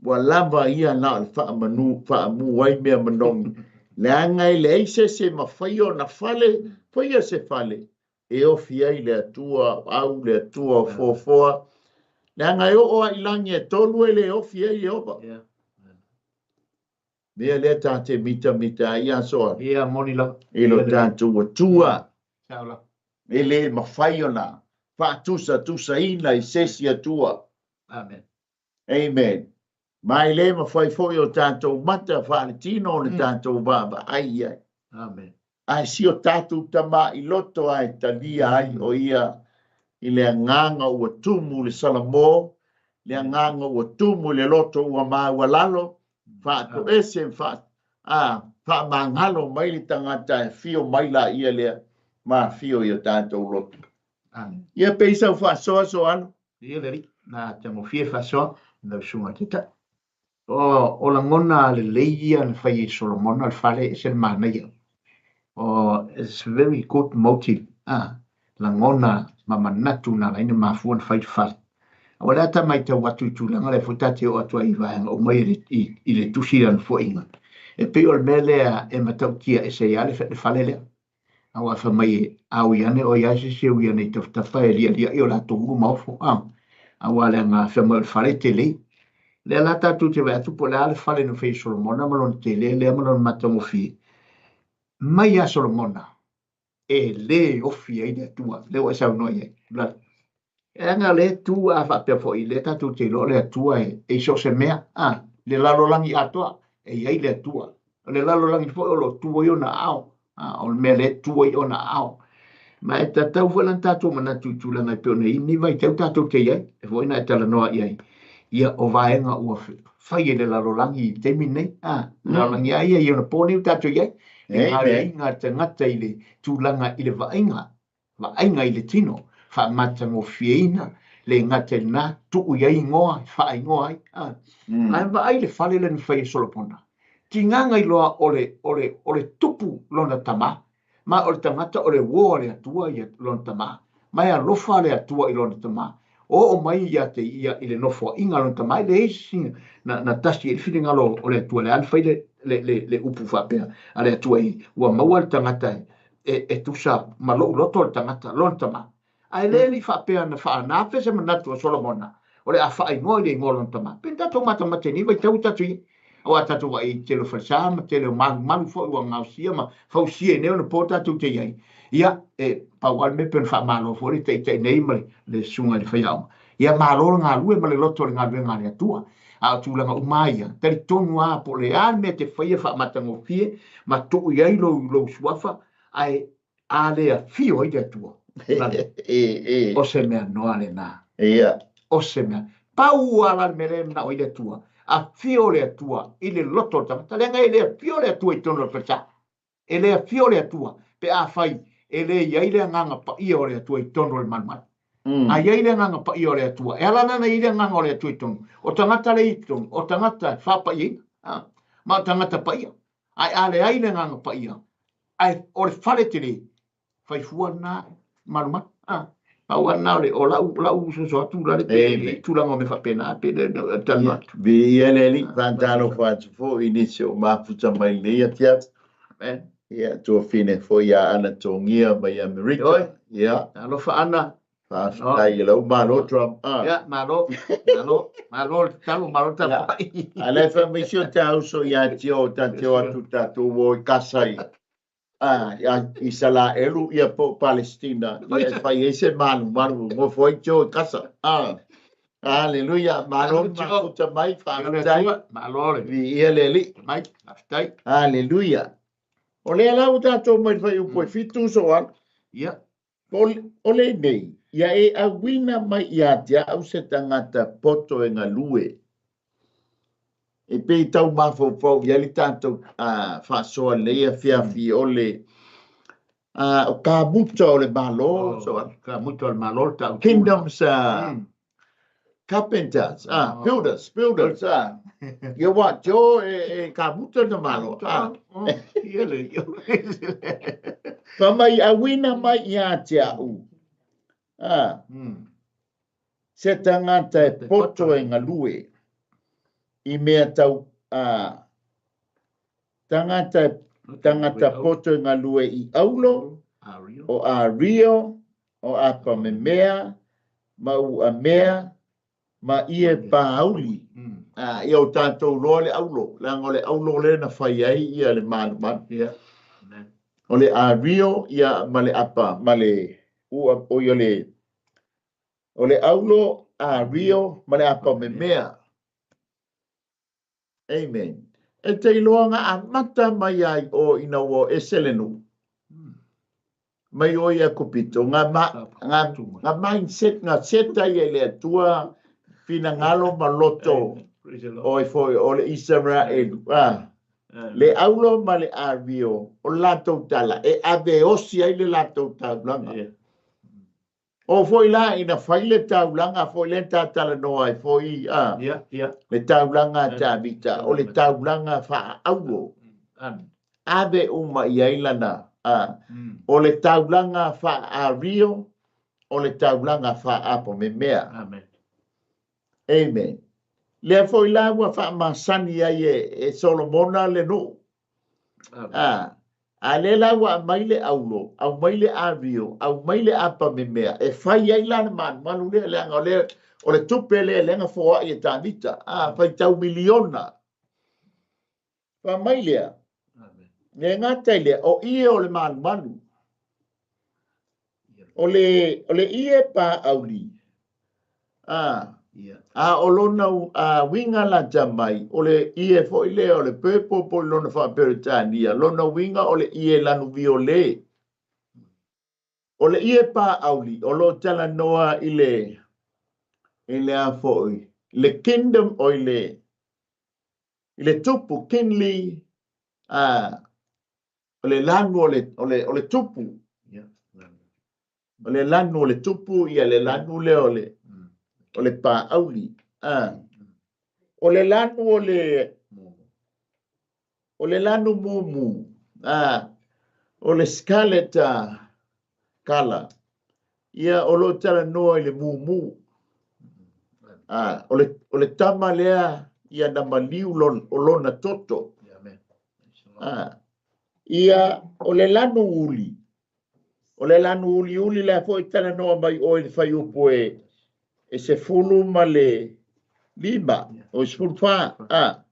ua lava ia na o le faamanu, faamu ai mea manogi. Leaga e leai se isi e mafai ona fale, faia se fale e ofi ai le Atua o au, le Atua o foafoa. Leaga e oo lava i lagi e tolu e le ofi ai Ieova. Mea lea ta te mitamita ai ia Soa. Ia, moni lava. I lo tatou Atua. Sao lava. E le mafai ona faatusatusaina i se isi Atua. Amen. Amen. Ma e le mafai foi o tatou mata faaletino ona tatou vaavaai i ai. Amen. Ae si o tatou Tama i loto lava e talia ai o ia i le agaga ua tumu le salamo, le agaga ua tumu i le loto ua maualalo, faatoese ma faamagalo mai le tagata e afio mai laia lea ma afio i o tatou loto. Amen. Ia pei sau faasoa Soalo. Ia le Alii, na taugofie faasoa lau susuga i le Taitai. O lagona lelei ia na fai e Solomona le fale e ese le manaia. O it's very good motive ah lagona ma manatu na ala ai ona mafua ona fai le fale. Aua o le a ta matau atu i tulaga lea foi ta te oo atu ai i vaega uma ia i le tusi lea o le Nofoaiga. E pei o le mea lea e matautia ese ai lava le fale lea. Aua fai mai a ui ane oi a se isi e ui ane i tafatafa e lialiai o latou uma ma ofo a. Aua leaga fai mai o le fale e tele. Lea la tatou te vaai atu po o le a le fale na fai e Solomona ma lona tele lea ma lona matagofie. Mai ia Solomona e le ofi ai le Atua, lea ua e saunoa i ai. Brother. Leaga o lea e tu a faapea foi, lea tatou te iloa o le Atua e i so o se mea, a, le lalolagi atoa e i ai le Atua. O le lalolagi foi o lo o tu ai ona aao, a, o le mea lea e tu ai ona aao. Ma e tatau foi la ona tatou manatu i tulaga e pei ona i ai lenei vaitau tatou te i ai, e foi na e talanoa i ai, ia o vaega ua fai e le lalolagi i le taimi lenei, a, le lalolagi lava ia i ona po nei ua tatou i ai, le gaoioiga a le tagata i le tulaga i le vaaiga vaaiga i le tino, faamatagofieina, le gata i lena, tuu i ai igoa e faaigoa ai. A. Ae vaai le fale lea na fai e Solomona, tigaga i loa o le, o le, o le tupu lona tama, ma o le tagata o le uo a le Atua ia lona tama, ma e alofa le Atua i lona tama. Oo mai ia te ia i le nofoaiga a lona tama, e leai se isi na, na tasi ai le finagalo o le Atua, le a na fai le, le, le, le upu faapea a le Atua i, ua maua le tagata e, e, e tusa ma lou loto o le tagata, lona tama. Ae le le i faapea na faanafe se manatu o Solomona, o le a faaigoa i le igoa o lona tama. Pei ona tatou matamata i nei vaitau ua tatou i ai. Aua a tatou vaai i le tele o falesa ma tele o malumalu foi ua gaosia ma fausia i nei ona po tatou te i ai. Ia, e pau lava le mea pei ona faamalo foi le taitai nei ma le, le susuga i le faiaoga. Ia malo le galue ma le loto o le galuega a le Atua. A o tulaga uma lava ia, talitonu lava po o le a le mea e te faia faamatagofie ma tuu i ai lou, lou suafa, ae a le afio ai le Atua, o se mea noa lena. Ia. O se mea. Pau lava la le mea lea e manao ai le Atua, afio le Atua i le loto o le tagata, leaga e le afio le Atua i totonu o le falesa. E le afio le Atua pe afai e le i ai le Agaga Paia o le Atua i totonu o le malumalu. A i ai le Agaga Paia o le Atua, e ala la ona i ai le Agaga o le Atua i totonu, o tagata lea i totonu, o tagata e faapaiaina, ma o tagata paia. Ae a leai le Agaga Paia, ae o le fale tele, fai fua lena malumalu. Pau lava lena o le, o lau, lau soso atu la le pe i tulaga o mea faapena, pe le talanoa atu. Viia le Alii, faatalofa atu foi i nisi o mafuta mai lenei afiafi. Amen. Ia, tuafine foi ia Ana Togia mai Amerika. Ia. Alofa Ana. Faafetai i lau malo Trump. Ah. Ia, malo, malo, malo le tatalo, malo le tapuai. A lea fai mai si o ta uso ia te o, ta te o atu tatou o i Kasa i i Isalaelu ia po o Palestina, ia e fai ai se malumalu, nofo ai Joe i Kasa. Aleluia, malo le mafuta mai, faafetai. Malo le. Viia le Alii. Mai, faafetai. Aleluia. O lea la ua tatou mai le fuaiupu e 7 Soala. Ia. O lenei, ia e auina mai ia te au se tagata poto e galue, e pei tau mafaufau i ai le tatou faasoa lenei afiafi o le o kamuta o le Malo, oh, kamuta o le Malo, le tau Kingdoms carpenters, builders, builders, ia wa jo e kamuta na Malo. Ia le Fa mai auina mai ia te au. Se tagata e poto e galue i mea tau a tagata tagata poto e galue i aulo o ario o apamemea ma uamea ma ie pāuli. A ia o tatou loa le aulo, leaga o le aulo lea na fai ai ia le malumalu. O le ario ia ma le apa ma le ua o ia le o le aulo ario ma le apamemea. Amen. E te iloa na amata mai ai o ina ua ese le nuu. Mai o ia kupito. Nga, ma, nga, nga mindset, nga seta ia i le Atua finagalo ma loto o e foi o le Isaraelu. Ah. Le aulo ma le ario o latou tala e ave osi ai le latou taulaga. O foi la ina fai le taulaga foi le tatalanoa ai foi a le taulaga a Tavita o le taulaga faaaulo. Ave uma i ai lana a o le taulaga faaario o le taulaga faaapomemea. Amen. Amen. Lea foi la ua faamasani ai e Solomona le nuu. A, a lea la ua aumai le aulo, aumai le ario, aumai le apamemea, e fai ai la le malumalu lea, leaga o le, o le tupe lea lea na foai e Tavita. A, faitau miliona. Fai mai lea, le gata i lea, o ie o le malumalu. O le, o le ie pāauli, a, a o lona a, uiga lata mai, o le ie foi lea o le purple po o lona faa-Peretania, lona uiga o le ie lanu viole. O le ie pāauli, o lo o talanoa i le, i le a foi, le kingdom o i le, i le tupu, kingly, a, o le lanu o le, o le, o le tupu. O le lanu o le tupu, ia le lanu lea o le, o le pāauli. A. O le lanu o le, o le lanu mumu. A. O le scarlet colour. Ia, o lo o talanoa i le mumu. A, o le, o le tama lea ia na maliu lon, o lona toto. A, ia, o le lanu uli. O le lanu uliuli lea foi talanoa mai oe i le fuaiupu e, e 15, o 14. A,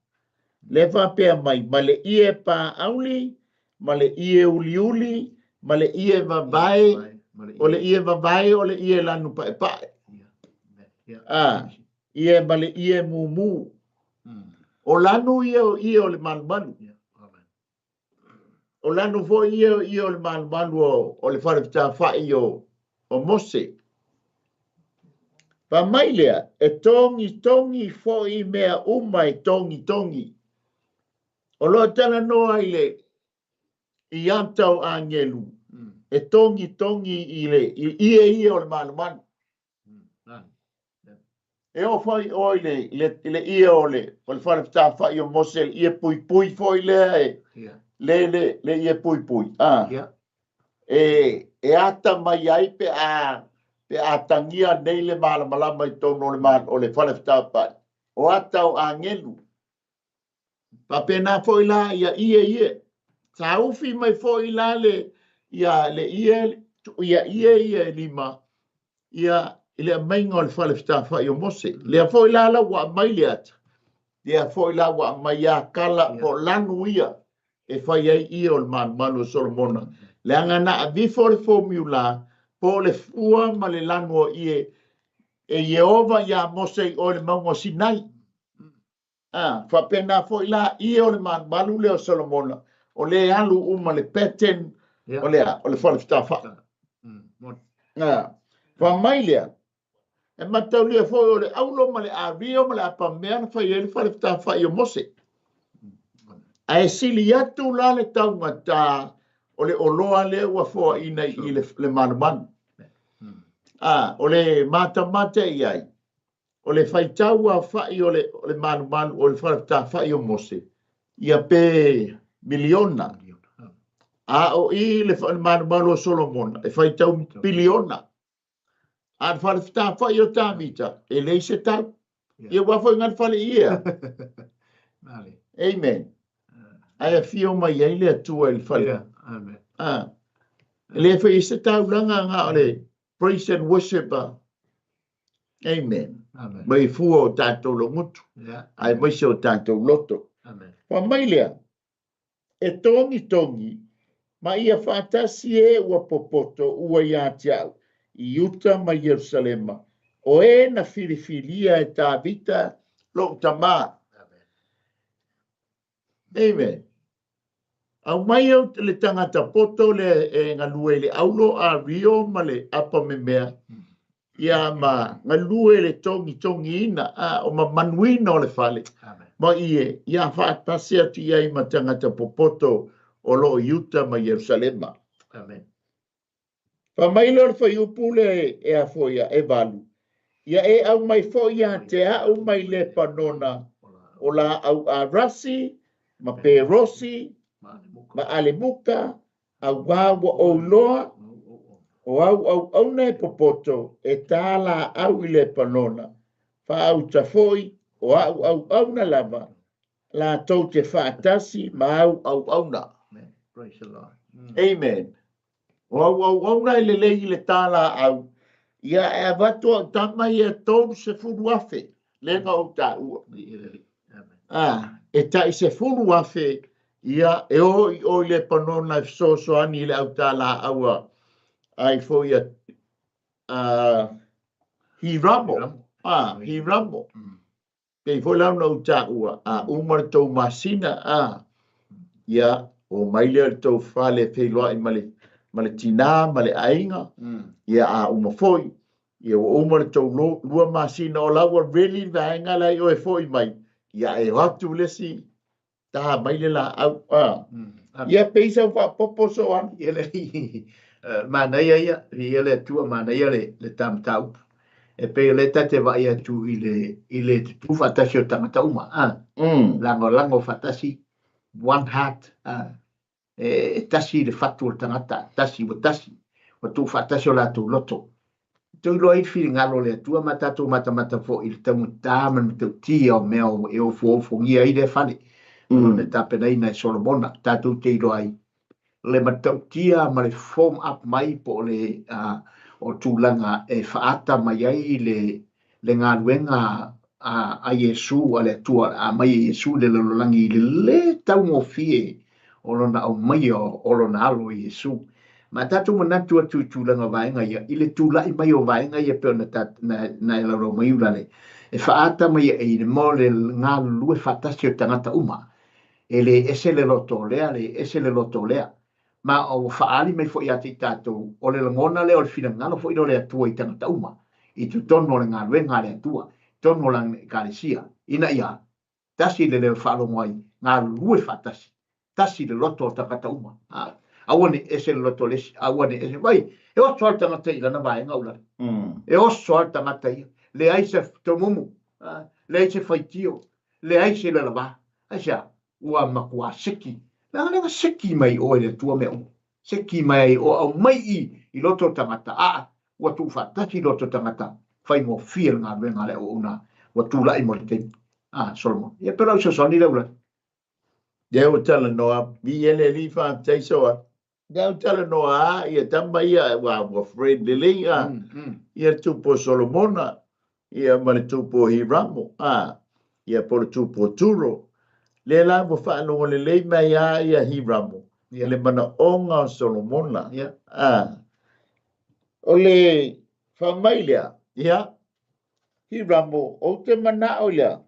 le faapea mai, ma le ie pāauli, ma le ie uliuli, ma le ie vavae, o le ie vavae o le ie lanu paepae. A, ie ma le ie mumu. O lanu ia o ie o le malumalu. O lanu foi ia o ie o le malumalu o, o le fale fetāfa'i o, o Mose. Fai mai lea, e togitogi foi mea uma e togitogi. O lo o talanoa i le i ata o agelu, e togitogi i le i ie ia o le malumalu. E oo foi oe i le, i le, i le ie o le, o le fale fetāfa'i o Mose, le ie puipui foi lea e, le, le, le ie puipui. A, e, e ata mai ai pe a, pe a tagia nei le malamalama i totonu o le, o le fale fetāfa'i. O ata o agelu. Faapena foi la ia ie ie. Saufi mai foi la le, ia le ie, ia ie ia e lima, ia i le aumaiga o le fale fetāfa'i o Mose. Lea foi la la ua aumai le ata. Lea foi la ua aumai ia kala po o lanu ia e fai ai ie o le malumalu o Solomona. Leaga na avifo le formula po o le fua ma le lanu o ie e Ieova iā Mose i o i le mauga o Sinai. A, faapena foi la ie o le malumalu lea o Solomona, o le alu uma le pattern o le a, o le fale fetāfa'i. A, fai mai lea, e mataulia foi o le aulo ma le ario ma le apamea na fai ai le fale fetāfa'i o Mose. Ae sili atu la le taugata o le oloa lea ua foaina i le, le malumalu. A, o le matamata i ai, o le faitau aofa'i o le, o le malumalu o le fale fetāfa'i o Mose, ia pe miliona. A o i le malumalu o Solomona, e faitau piliona. A le fale fetafa'i o Tavita, e leai se tau. Ia ua foi nga le fale ia. Amen. Ae afio mai ai le Atua i le fale. Amen. Ah. E le fai se taulaga nga o le praise and worship. Amen. Amen. Mai fua o tātou logutu. Aemaise o tātou loto. Amen. Fa mai lea, e togitogi ma ia faatasi e ua popoto ua iā te a'u i Iuta ma Ierusalema, o e na filifilia e Tavita lo'u tamā. Amen. Aumai au le tagata poto lea e galue i le aulo a Rio ma le apa memea, ia ma galue i le togitogiina a o mamanuina o le fale. Ma ie, ia faatasi atu i ai ma tagata popoto o lo o i uta ma Ierusalema. Amen. Fai mai lea o le fuaiupu lea e a foi ia e valu, ia e aumai foi ia te a'u mai Lepanona o laau arasi ma perosi ma alemuka, auā ua ou iloa o au auauna e popoto e tā laau i Lepanona, faauta foi o a'u auauna lava latou te faatasi ma au auauna. Praise the Lord. Amen. O au auauna e lelei i le tā laau, ia e avatu au tama ia 30,000, lea na ou taua. Ah, e tai 10,000 ia e o i o i Lepanona e fesoasoani i le au tā laau a ai foi a Hiramo. Ah, Hiramo. Pei foi la ona ou taua, a uma le tou masina, a, ia, o mai lea i le tou fale e feiloai ma le, ma le tinā ma le aiga, ia, a uma foi, ia, ua uma le tou lua masina o la ua ready le vaega la i oe foi mai, ia, e o atu le isi Tā mai le laau, a. Ia pei sau faapopo Soani. Ia le manaia ia, viia le Atua, manaia le le ta mataupu. E pei o lea ta te vaai atu i le i le tutū faatasi o tagata uma, a. Lagolago faatasi, one heart, a. E tasi le fatu o le tagata, tasi ua tasi, ua tuufaatasi o latou loto. Tou iloa ai le finagalo o le Atua ma tatou matamata foi i le taugata ma le matautia o mea e ofuofugia ai lea fale, o lona tapenaina e Solomona. Tatou te iloa ai le matautia ma le form up mai po o le o tulaga e faaata mai ai le le galuega a Iesu, a le Atua, o le a mai e Iesu i le lalolagi i le lē taugofie o lona aumaia o lona alo Iesu. Ma tatou manatu atu i tulaga o vaega ia, i le tula'i mai o vaega ia pei ona na e laulau mai Ulale, e faaata mai ai i le mo le galulue faatasi o tagata uma. E lē ese le loto o lea, lē ese le loto o lea. Ma ua faaali mai foi ia te i tatou, o le lagona lea o le finagalo foi lea o le Atua i tagata uma, i totonu o le galuega a le Atua, i totonu o lana Ekalesia, ina ia tasi le leo e faalogo ai, galulue faatasi, tasi le loto o tagata uma. Aua ne i ese le loto o le isi, aua ne i ese. Vai, e oso lava le tagata i lana vaega ulale. E oso lava le tagata ia. Leai se tomumu, leai se faitio, leai se lalava. Aisea? Ua matua seki. Leaga lea na seki mai i o e le Atua mea uma. Seki mai ai o aumai i i loto o tagata, aa, ua tuufaatasi i loto o tagata, faigofie le galuega a le auauna ua tulai mo le taimi. A, Solomon. Ia pe o lau fesoasoani lea Ulani. Lea ua talanoa, viia le Alii faafetai soa. Lea ua talanoa a ia tama ia ua friend lelei a ia le tupu o Solomona ia ma le tupu o Hiramo a ia po o le tupu o Turo. Lea la ua faalogo lelei mai a ia Hiramo i le manaoga o Solomona a o le fai mai lea ia Hiramo ou te manao lea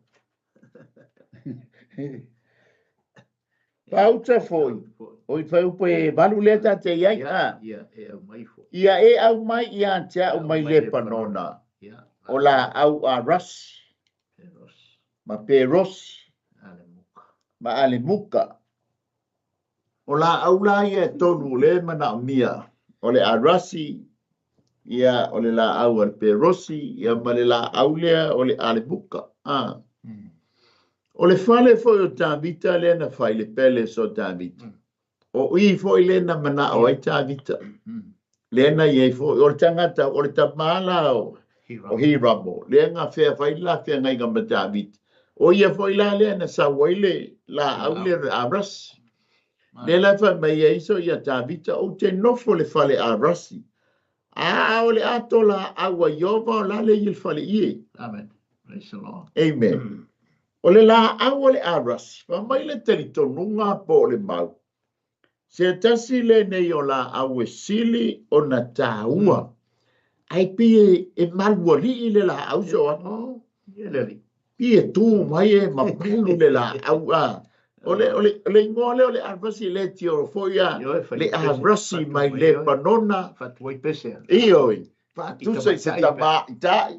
Pauta foi, o i whaupo e valu lea ta te iai, a. Ia e aumai ia te a'u mai Lepanona, o laau arasi, ma perosi, ma alemuka. O laau la ia e tolu o lea e manaomia, o le arasi, ia, o le laau a le perosi, ia, ma le laau lea o le alemuka. A. O le fale foi o Tavita lea na fai, le palace o Tavita, o i foi lea na manao ai Tavita. Lea na i ai foi, o le tagata, o le tama la o, o Hiramo, lea na feafai le la feagaiga ma Tavita. O ia foi la lea na sau ai le laau lea o le Arasi. Lea la fai mai ai so ia Tavita, ou te nofo le fale Arasi. A o le ato laau a Iova o la le i le fale ie. Amen. Praise the Lord. Amen. O le laau o le Arasi, fai mai le talitonuga po o le mau. Se tasi lenei o laau e sili ona taua. Ae pei e malualii le laau so a. Oh, ia le alii. Pei e tu mai e mamalu le laau a. O le, o le, o le igoa lea o le arasi le tio foi a. Le arasi mai Lepanona. Fatuai pese. Ioe. Faatusa i se tamaitai.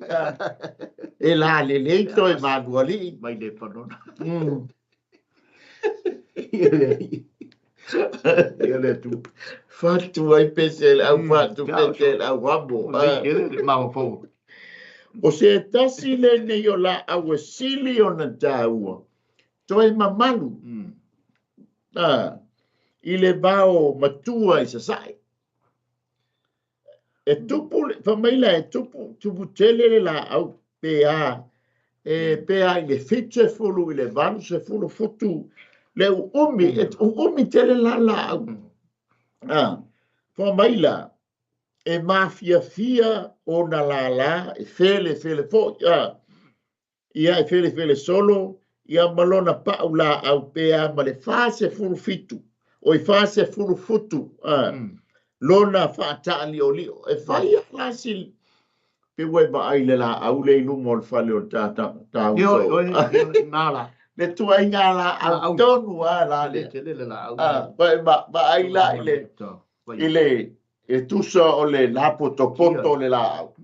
E lalelei toe malualii. Mai Lepanona. Ia le atu. Fatu ai pese le au fatu pese le au amo. Maopou. O se tasi lenei o laau e sili ona taua, toe mamalu i le vao matua i Sasae. E tupu, fai mai la e tupu, tupu tele le laau pe a, e pe a i le 70 i le 80 futu le uumi, e uumi tele la laau. Fai mai la, e mafiafia ona lala, e fele fele foi, ia e fele fele solo, ia ma lona pau laau pe a ma le 47, oi 40 futu, lona faataaliolio. E fai a la si pe ua e vaai le laau le i luma o le fale o le tata tau Io, io, nala. Le tuaiga laau tonu a la le. Tele le laau. Vaai la i le i le e tusa o le lapotopoto le laau.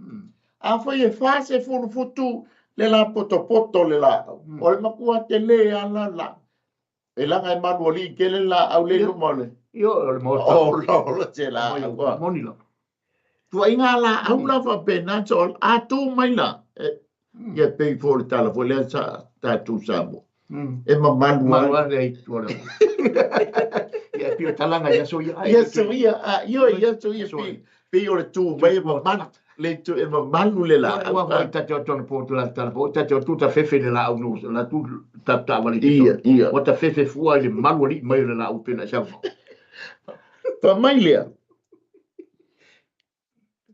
A fai e 40 futu le lapotopoto le laau. O le makua tele a la la. E laga e malualii tele laau le i luma o le. Io, o le maota. O lo te laau. Moni la. Tuaiga laau la faapena so a tu mai la. Ia pei fo le tala fo lea sa tatou Samoa. E mamalu Malu ai le itu le. Ia pio talanga ia so ia. Ia so ia, io ia so ia pi pi o le tu mai e mamalu le tu e mamalu le laau. Ua foi ta te otona po la tala po ta te otu ta fefe le laau no la tu ta ta vali. Ia, ia. Ua ta fefe fua i le malu ali mai le laau pena sa. Fa mai lea.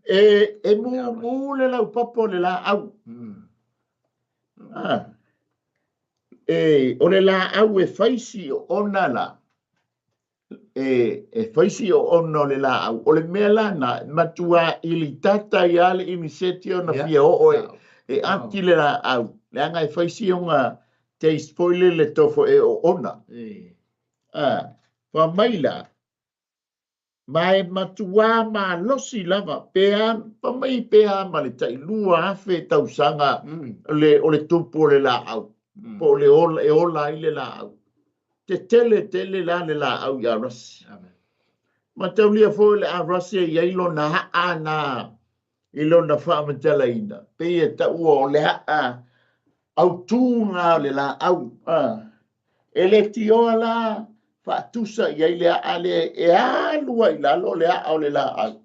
E mumu le lau papo le laau. E o le laau e faisi o ona la. E faisi o ona o le laau. O le mea la na matua ili tata ia le iniseti ona fia oo e ati le laau. Le anga e faisi ona taste foi le le tofo e o ona. Fa mai la. Ma e matua malosi lava pe a fa mai pe a ma le tailua afe tausaga le o le tupu o le laau. Po o le ola e ola ai le laau. Te tele tele la le laau i Arasi. Ma taulia foi le Arasi e iai lona aa na i lona faamatalaina. Pe e taua o le aa autu ngā o le laau. E le tioa la faatusa i ai le aa le e alua i lalo le aa o le laau.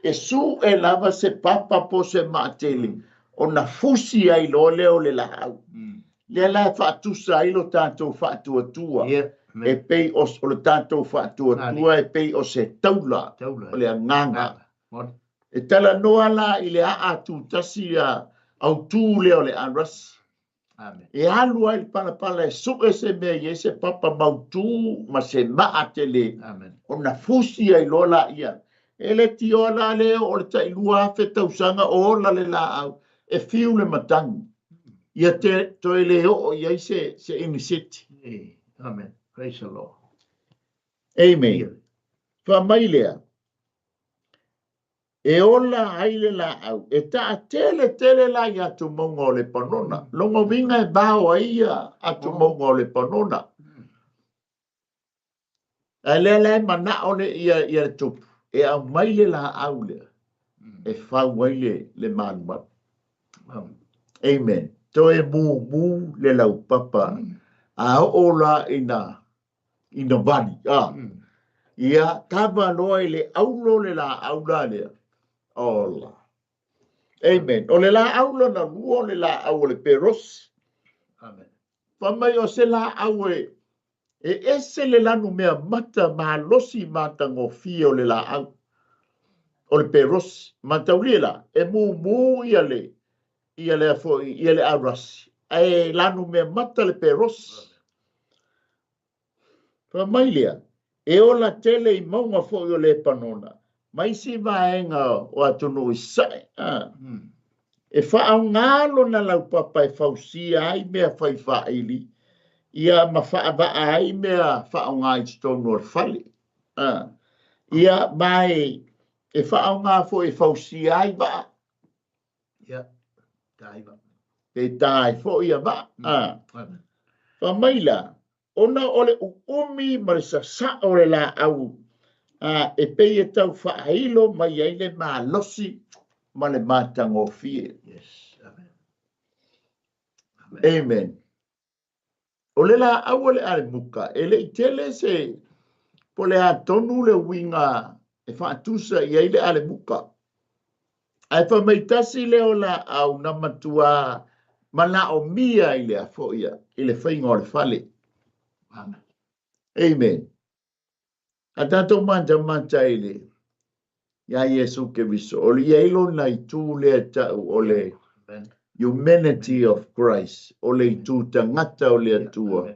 E su e lava se papa po se maatele. Ona fusi ai loa lea o le laau. Lea la e faatusa ai lo tatou faatuatua. E pei o le tatou faatuatua e pei o se taula o le agaga. E talanoa la i le aa tutasi a autu lea o le arasi. E alu ai le palapala e sue se mea i ai se papa mautu ma se maa tele. Ona fusi ai loa la ia. E le tioa la lea o le tailua afe tausaga o ola le laau. E fiu le matagi. Ia te toe le oo i ai se iniseti. Amen. Praise the Lord. Amen. Fa mai lea. E ola ai le laau. E taa tele tele la i atumonga o le panona. Longo vinga e bao ai ia atumonga o le panona. A lea la e manao le ia ia le tupu. E au mai le laau lea. E fau ai le malumalu. Amen. Toe mumu le laupapa. A oo la ina vali. Ia kava loa i le aulo le laau la lea. Ola. Amen. O le laau lona lua o le laau o le perosi. Amen. Fai mai o se laau e e ese le lanu mea mata malosi matagofie o le laau o le perosi. Mataulia la, e mumu ia le ia lea foi ia le arasi, ae lanu mea mata le perosi. Fai mai lea, e ola tele i mauga foi o Lepanona, ma isi vaega o atunuu i sasae. E faaaoga lona laupapa e fausia ai mea fai faaili, ia ma faavaa ai mea faaaoga i totonu o le fale. Ia, ma e faaaoga foi e fausia ai vaa. Ia, ta ai vaa. Pe ta ai foi ia vaa. Fai mai la, ona o le uumi ma le sasao o le laau, e pei e tau faailo mai ai le malosi ma le matagofie. Yes. Amen. Amen. O le laau o le alemuka, e le i tele se po o le a tonu le uiga e faatusa i ai le alemuka. Ae fai mai tasi lea o laau na matua manaomia i le afoia, i le faiga o le fale. Amen. Amen. A tatou matamata i le iā Iesu Keriso, o le i ai lona itu lea e tau o le humanity of Christ, o le itu tagata o le Atua,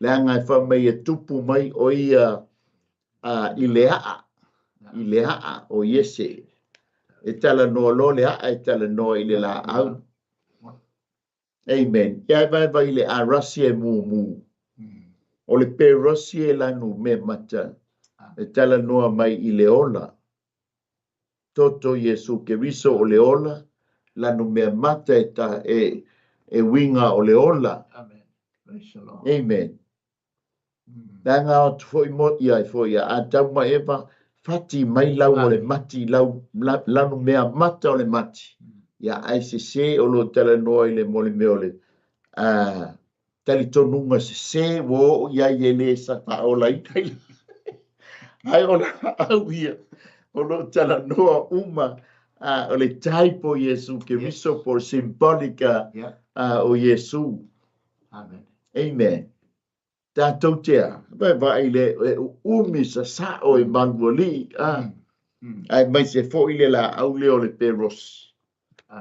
leaga e fai mai e tupu mai o ia i le aa, i le aa o Iese. E talanoa loa le aa e talanoa i le laau. Amen. Ia e vaevae i le arasi e mumu. O le perosi e lanu me mata e talanoa mai i le ola. Toto Iesu Keriso o le ola, lanu mea mata e ta e e uiga o le ola. Amen. Praise the Lord. Amen. Leaga o atu foi mo ia ai foi ia Atamu ma Eva, fati mai lau o le mati, lau, lanu mea mata o le mati. Ia ae sese o lo talanoa i le mo le mea o le talitonuga sese ua oo i ai e le sa faaolaina i Ae o laau ia o lo talanoa uma o le type o Iesu Keriso po o le symbolic o Iesu. Amen. Amen. Tatou te a, vaevae i le e uumi sasao e malualii, a, aemaise foi le laau lea o le perosi.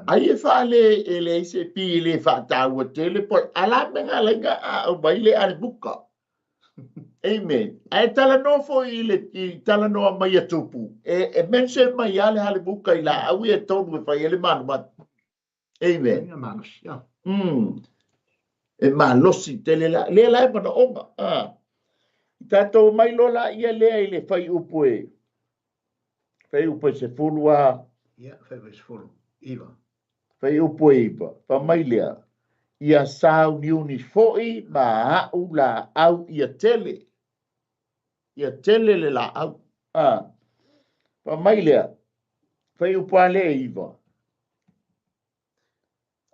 Ai e faale e leai se pi e le faataua tele po a la mea na ala ai ona aumai le alemuka. Amen. Ae talanoa foi i le i talanoa mai a Tupu, e, e mention mai lava le halemuka i laau ia e tolu e fai ai le malumalu. Amen. Ia malosi, ia. E malosi tele la. Lea la e manaoga. Ah. I tatou mai loa la ia lea i le fuaiupu e fuaiupu e 10 a. Ia, fuaiupu e 19. Fuaiupu e 9. Fai mai lea, ia sauniuni foi ma a'u laau ia tele. Ia tele le laau. Ah. Fai mai lea, fuaiupu a lea e 9.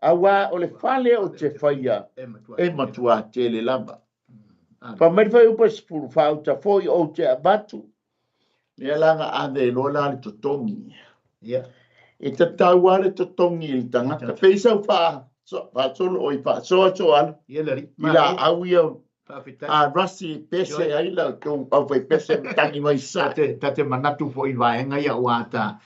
Auā o le fale ou te faia e matuā tele lava. Fai mai le fuaiupu e 10, Faauta foi ou te avatu, lea la na ave loa la le totogi. E tatau lava le totogi i le tagata. Pei sau faasolo oi faasoasoa alu i laau ia a rasi e pese ai la outou aufaipese ma tagi mai sa. Ta te manatu foi i vaega ia aua ta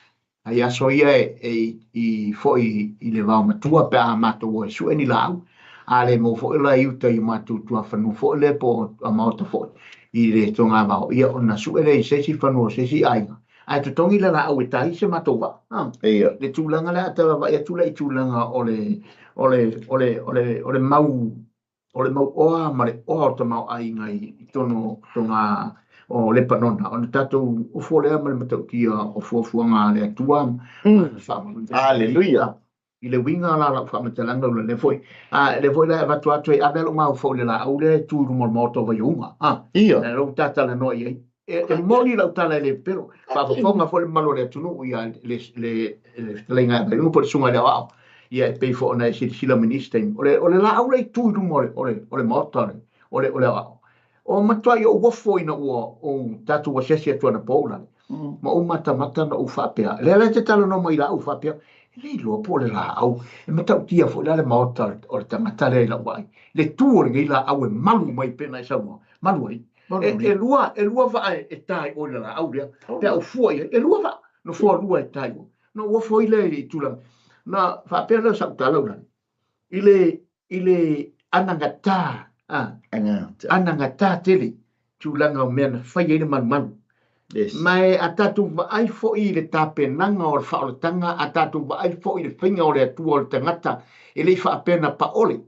Ai aso ia e i foi i le vaomatua pe a matou o e sue ni laau, a le maua foi la i uta i o matou tuafanua foi lea po o maota foi i le togavao, ia ona sue lea i se isi fanua o se isi aiga, ae totogi le laau e ta ai se matou vaa. A, le tulaga lea a ta vaavaai atu la i tulaga o le o le o le o le o le mau o le mau oa ma le oa o tamaoaiga i totonu o toga o Lepanona, ona tatou ofo lea ma le matautia o fuafuaga a le Atua. Aleluia! I le uiga la o lau faamatalaga ula lea foi, a lea foi la e avatu atu e ave lou mafaufau i le laau lea e tu i luma o le maota o Vaiouga, a Ia. lea ua ta talanoa i ai. E moni lau tala e le pepelo, faafofoga foi le mamalu o le atunuu ia le fetalaiga ia Vaiuga po o le susuga i le aoao, ia e pei foi ona e silasila mai nisi taimi. O le laau lea e tu i luma o le maota o le aoao. O matuai ou ofo ina ua ou tatou asiasi atu anapo Ulale, ma ou matamata na ou faapea, lea la e te talanoa mai i laau faapea, e le iloa po o le laau, e matautia foi la le maota o le tagata lea i lau vaai, le tu o lenei laau e malu mai pei ona e saunoa, malu ai. E lua vaa e ta i o i le laau lea, pe a ou fua i ai, e lua vaa, nofoa lua e ta i o. Na ou ofo ai lea i tulaga, na faapea lea o sau tala Ulale, i le anagata, anagata tele tulaga o mea na fai ai le malumalu. Ma e a tatou vaai foi i le tapenaga o le faaolataga, a tatou vaai foi i le faiga o le Atua o le tagata, e le i faapea na paole,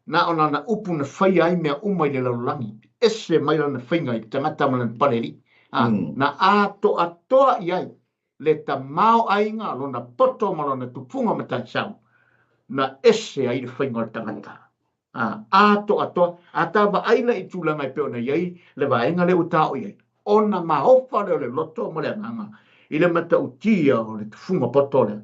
na o lana upu na faia ai mea uma i le lalolagi, ese mai lana faiga i le tagata ma lana palealii. Na atoatoa i ai le tamaoaiga, lona poto ma lona tupuga mataisau, na ese ai le faiga o le tagata. Atoatoa, a ta vaai la i tulaga e pei ona i ai le vaega lea ua taoo i ai, ona maofa lea o le loto ma le agaga i le matautia o le tufuga poto lea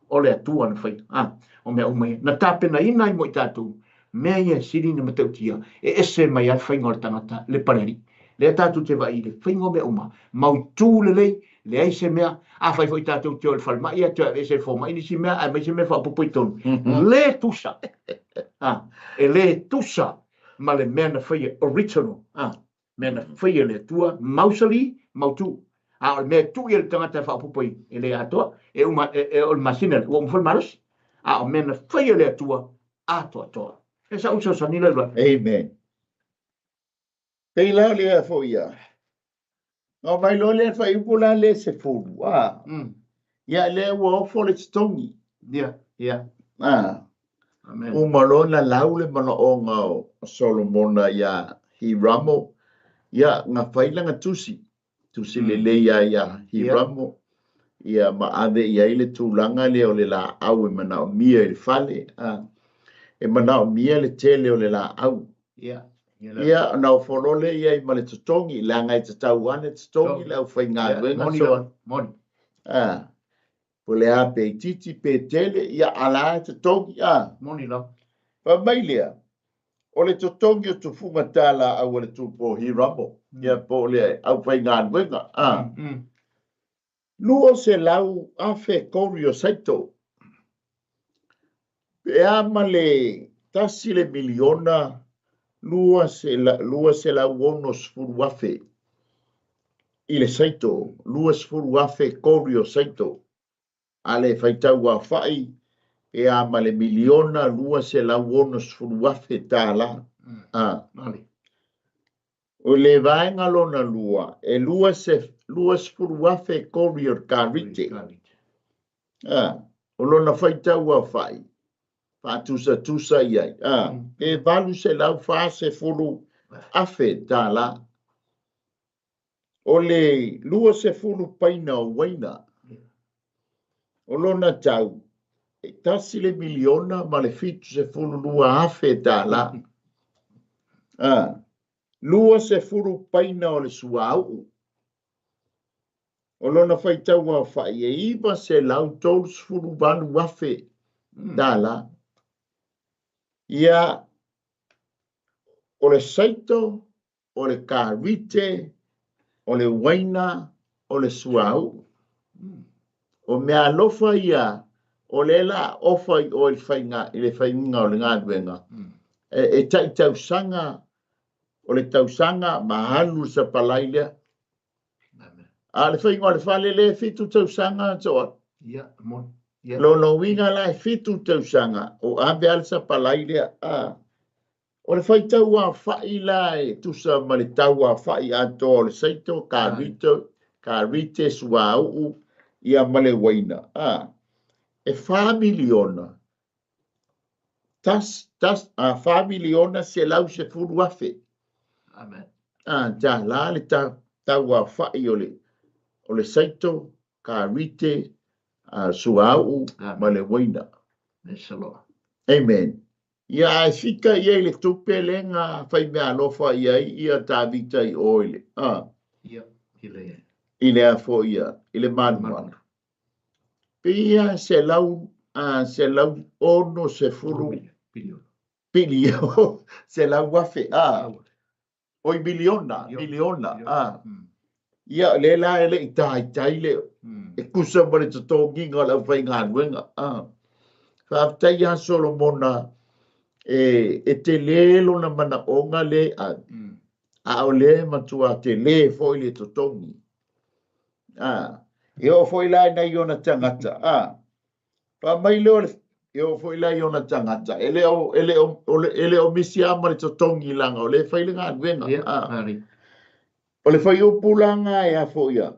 o le Atua na faia. O mea uma ia na tapenaina ai mo i tatou, mea ia e sili na matautia, e ese mai ai le faiga o le tagata le palealii. Lea tatou te vaai i le faiga o mea uma, mautu lelei, leai se mea. Afai foi tatou te o i le falemai, ia toe aveese e le fomai nisi mea, ae aumai se mea faaopoopo i totonu. Le tusa. E le tusa ma le mea na faia original. Mea na faia e le Atua, mausali, mautu. A o le mea e tuu i le tagata e faaopoopo i, e le atoa, e uma, o le masina lea, ua uma foi le malosi. A o mea na faia e le Atua, atoatoa. E sa uso sani le lua. Amen. Pei la o lea foi ia. Na mai loa lea faaiupu la le 10. Ia lea ua ofo le totogi. Ia. Amen. Uma loa na lau le manaoga o Solomona ia Hiramo. Ia, na fai lana tusi. Tusi lelei ia ia Hiramo. Ia ma ave i ai le tulaga lea o le laau e manaomia i le fale. E manaomia le tele o le laau. Ia, na ofo loa lea i ai ma le totogi, leaga e tatau lava le totogi le aufaigaluega. Moni so, lava, moni. Po o le a pe itiiti pe tele, ia a la e totogi. Moni lava. Fai mai lea, o le totogi o tufuga tā laau a le tupu o Hiramo, ia po o le aufaigaluega. 200,000 kori o saito. Pe a ma le 1,260,000 i le saito, 20,000 kori o saito. A le faitau aofai, pe a ma le 1,260,000 tālā. Mali. O le vaega lona lua, e 20,000 kori o le karite. O lona faitau aofai, faatusatusa i ai. E 840,000 tālā. O le 20 paina o uaina, o lona tau, e 1,072,000 tālā. 20 paina o le suauu. O lona faitau aofai, e 938,000 tālā. Ia, o le saito, o le karite, o le uaina, o le suauu. O mea alofa ia, o le la ofa i o i le faiga, i le faiga o le galuega. E tai tausaga, o le tausaga ma alu le sapalai lea. Amen. A le faiga o le fale le 7 tausaga toa. Ia, moni. Ia. Lona uiga la e 7 tausaga o ave a le sapalai lea. O le faitau aofai la e tusa ma le tau aofai atoa o le saito, karito, karite, suauu, ia ma le uaina. E 4 miliona, tas, tas, 4,110,000. Amen. Tā la le tau aofai o le saito, karite, suauu, Amen. ma le uaina. Praise the Lord. Amen. Ia ae fika i ai le tupe le nga fai mea alofa i ai ia Tavita i o i le, Ia, i le i le afo ia, i le malumalu. Pe ia 160 Piliona. Pilio, 100,000, Oi miliona, miliona, a. Ia, lea la e le i taitai le e tusa ma le totogiga o le aufaigaluega. A. Faafetai ia Solomona e tele lona manaoga le ave, a o lea e matua tele foi le totogi. A. E oo foi la i nai ona tagata. A. Fai mai lea o le e oo foi la i ona tagata, e le o misi lava ma le totogi leaga o lea e fai le galuega. O le fuaiupu la lena e a foi ia,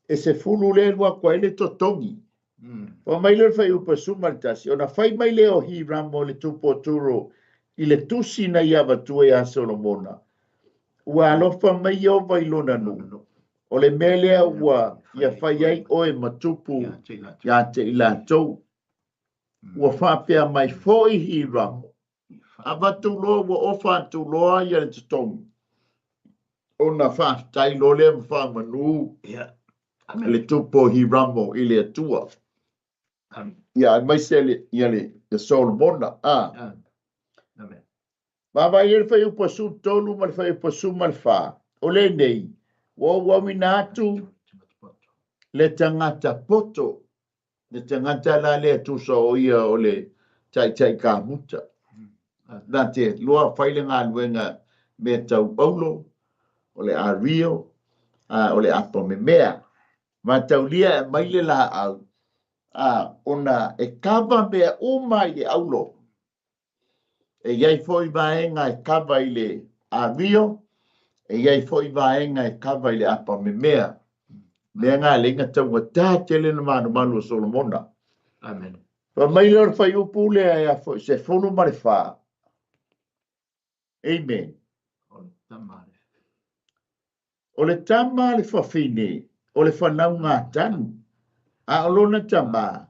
e 10 lea e alu atu ai le totogi. Fai mai lea o le fuaiupu 11, ona fai mai lea o Hiramo o le tupu o Turo i le tusi na ia avatua ia Solomona, ua alofa mai Ieova i lona nuu, o le mea lea ua ia fai ai oe ma tupu ia te i latou. Ua faapea mai foi Hiramo, avatu loa ua ofa atu loa ia le totogi, ona faafetai loa lea ma faamanu le tupu o Hiramo i le Atua. Ia aemaise ia le Solomona. Vaavaai le fuaiupu 13 ma le fuaiupu 14, o lenei, ua ou auina atu le tagata poto, le tagata la lea tusa o ia o le taitai kamuta. Na te loa fai le galuega mea tau aulo, o le ario, o le apamemea. Mataulia e mai le laau, ona e kava mea uma i le aulo. E iai foi vaega e kava i le ario, e iai foi vaega e kava i le apamemea. Mea ngā leinga taugata tele na manumalu o Solomona. Amen. Fai mai lea o le fuaiupu lea e a foi 14. Amen. O le tama le fafine, o le whanau tanu, a o lona tama,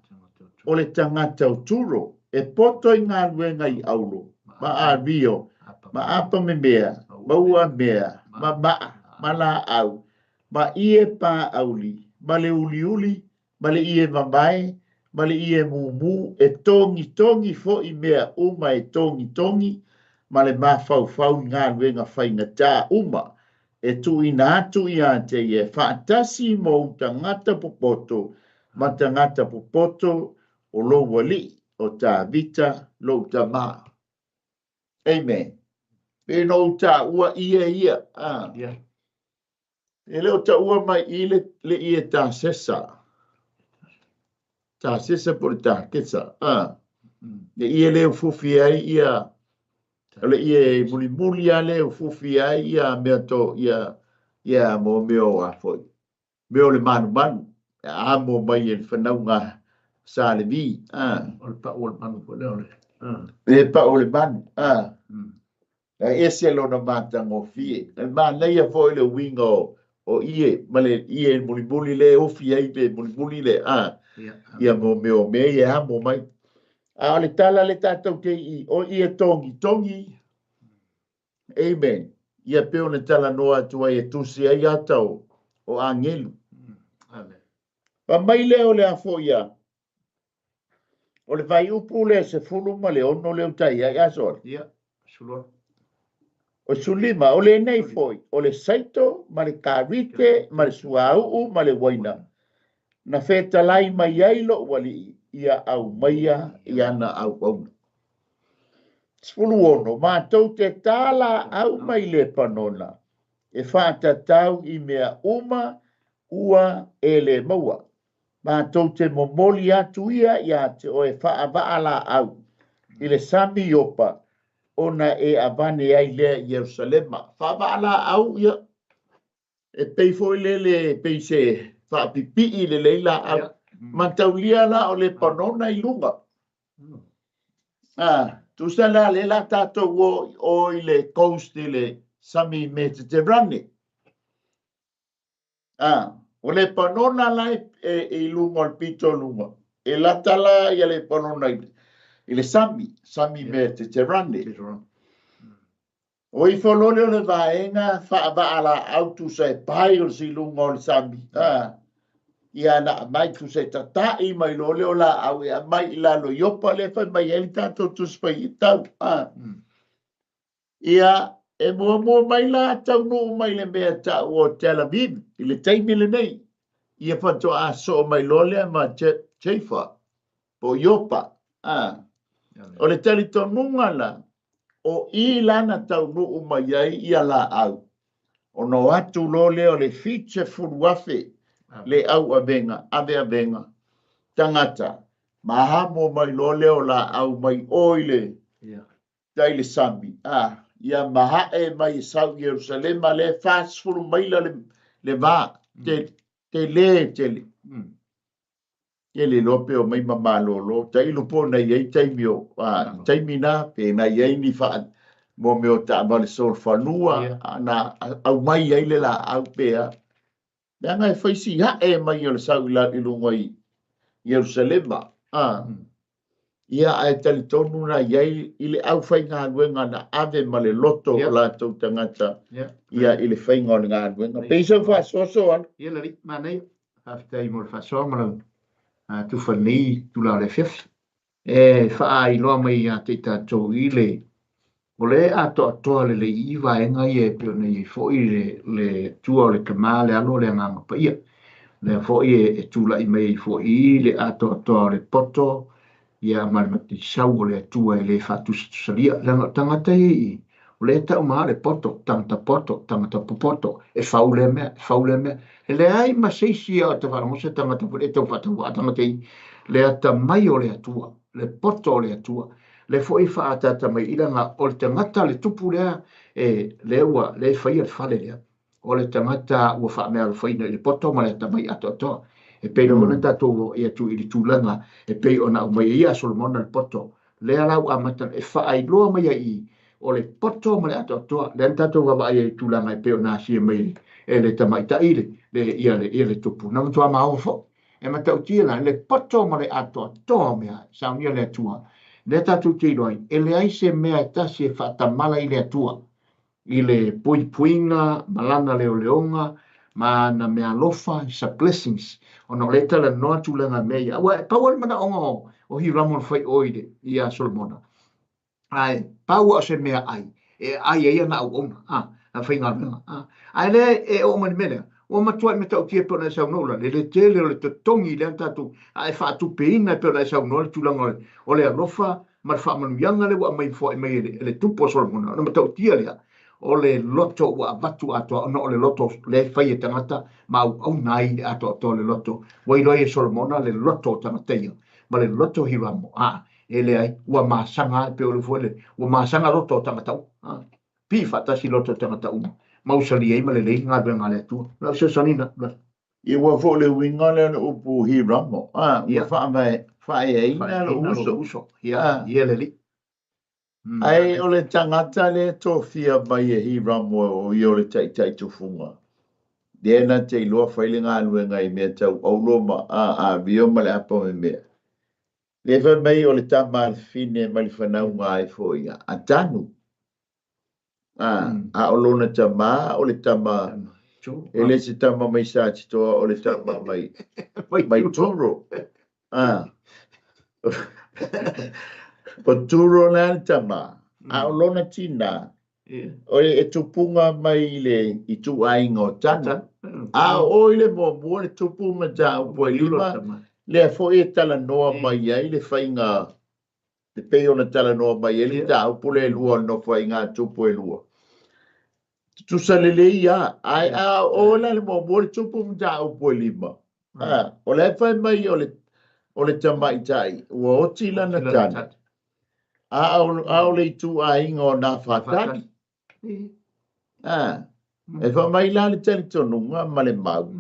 o le tagata o Turo, e poto i galuega i aulo, ma ario, ma apamemea, ma uamea, ma maa, ma laau, ma ie paauli, ma le uliuli, ma le ie mamae, ma le ie mumu, e tongi tongi foi mea uma e tongi tongi, ma le mafaufau i galuega faigata uma, e tuuina atu ia te ia faatasi ma ou tagata popoto, ma tagata popoto o lou alii, o Tavita lou tama. Amen. Pe no ou taua ia ia. E le o taua mai i le ie tasesa. Tasesa po le takesa. Le ie le ufufi ai ia, o le ie mulimuli a le ufufi ai ia mea to, ia, ia mo mea o a foi. Mea o le manumanu. A mo mai e le whanauga sa le vi. O le pau o le manu po leo le. E pau o le manu. E ese lona matagofie. E manaia foi le uiga o ie, ma le ie mulimuli le ofi ai pe mulimuli le. Ia mo mea o mea ia mo mai. A o le tala le tātou te i, o ie tongi tongi. Amen. Ia pe o le tala noa atu ai e tusi ai ata o angelu. Amen. Pa mai lea o le afo ia. O le vaiupu le 16 le utai ai aso. Ia, 16. O 15, o le nei foi, o le saito, ma le karite, ma le suauu, ma le waina. Na fetalai mai ai lou alii, ia au maia, ia na au auna. 16, mātou te tāla au mai le panona, e whātatau i mea uma, ua e le maua. Mātou te momoli atu ia ia te oe whaavaa la au, i le sami Iopa, ona e avane ai lea i Yerusalema. Whaavaa la au ia, e pei foi lele, pei se whaapipii le leila au. Mataulia la o le panona i lunga. Tusa la le la tātou o i le coast i le sami Mediterranean. O le panona la e i lunga o le pito lunga. E lata la ia le panona i le sami, sami Mediterranean. O i wholole o le vaenga, whaavaa la au tusa e pai o le si lunga o le sami. Ia na mai tusa e tatai mai lole o la au e a mai i lalo Iopa le whai mai e tātou tusa pai i tau. Ia E muamua mai la taunuu mai le mea ta'u o Tel Aviv i le taimi lenei, ia faatoa soo mai loa lea ma Jaffa po o Iopa. A. O le talitonuga la, o i la na taunuu mai ai ia laau, ona o atu loa lea o le 70,000 le auavega, aveavega, tagata, ma hamo mai loa lea o laau mai o i le tai le sami, a, ia mahae mai e sau i Ierusalema lea e 40 maila le va, tele tele. Tele loa pe o mai ma malolo, tailo po na i ai taimi o, a, taimi na, pe na i ai ni wha, mo mea o taavale solofanua, na aumai ai le laau pe a. Leaga e fai si hae mai o le sau i la i luga i Ierusalema. A. Ia ae talitonu na i ai i le aufaigaluega na ave ma le loto o latou tagata ia i le faiga o le galuega. Pei sau faasoaso ala. Ia lali, manaia. Faafetai mo le faasoa ma lau tufa lenei tula o le afiafi. E faailoa mai ia te i tatou i le o le atoatoa lelei i vaega ia e pei ona i ai foi le Atua o le Tama, le Alo, le Agaga Paia. Lea foi e tulai mai ai foi i le atoatoa o le poto ia ma le mataisau o le Atua e le faatusatusalia. Leaga o tagata ia i o lea e tau mai le poto, tagata poto, tagata popoto, e fau lea mea, e fau lea mea. E leai ma se isi o te faalogo se tagata foi e tau faatauvaa tagata i le atamai o le Atua, le poto o le Atua. Le foi e faaataata mai i laga o le tagata le tupu lea e lea ua lea e faia le fale lea. O le tagata ua faameaalofaina i le poto ma le atamai atoatoa. E pei lava ona tatou i atu i le tulaga e pei ona aumai ai ia Solomona le poto. Lea la ua amata e faailoa mai ai i o le poto ma le atoatoa. Lea na tatou vaavaai ai i tulaga e pei ona asia mai e le tamaitai le ia le tupu. Na matua maofa foi. E matautia la le poto ma le atoatoa o mea saunia le Atua. Lea tatou te iloa ai, e leai se mea e tasi e faatamala i le Atua i le puipuiga ma lana leoleoga ma ana meaalofa, his blessings, ona o lea e talanoa tulaga mea ia. Aua e pau lava le manaoga o Hiramo na fai o i le ia Solomona. Ae pau o se mea ai, e ai ai ana auauna, a, na faigaluega. A. Ae lea e oo mai le mea lea, ua matuai matautia e pei ona e saunoa ula, le tele o le totogi lea na tatou a e faatupeina e pei ona e saunoa le tulaga o le alofa ma le faamanuiaga lea ua aumai foai mai e le tupu o Solomona. Ona matautia lea, o le loto ua avatu atoa, ona o le loto lea e fai e tagata ma auauna ai le atoatoa o le loto. Ua iloa ai e Solomona le loto o tagata ia, ma le loto o Hiramo. A, e leai, ua masaga e pei o le foi le, ua masaga loto o tagata uma. A, pii faatasi loto o tagata uma. Mausali ai ma lelei galuega a le Atua. Lau fesoasoani. Ia ua foi le uiga lea o le upu Hiramo. A, ua faaeaina lou uso. Uso. Ia, ia lelei. Ae o le tagata lea tofia mai e Hiramo o ia o le taitai tufuga. Lea na te iloa fai le galuega i mea tau auro ma avio ma le apa me mea. Lea fai mai o le tama a le fine mai le fanauga ai foi ia a Tanu. A, a o lona tama o le tama e le se tama mai Satitoa o le tama mai Turo. A. O Turo la le tama, a o lona tina, o e tupunga mai le ituaiga o Tanu. A o i le muamua le tupu mataupu e 5, lea foi e talanoa mai ai le faiga, e pei ona talanoa mai ai le mataupu le lua o le nofoaiga a tupu e lua. Tutusa lelei ia, ae a o la le muamua le tupu mataupu e 5. A, o le fai mai o le tamaitai, ua oti lana tanu. A o le ituaiga o Nafatali. A, e fai mai la le talitonuga ma le mau,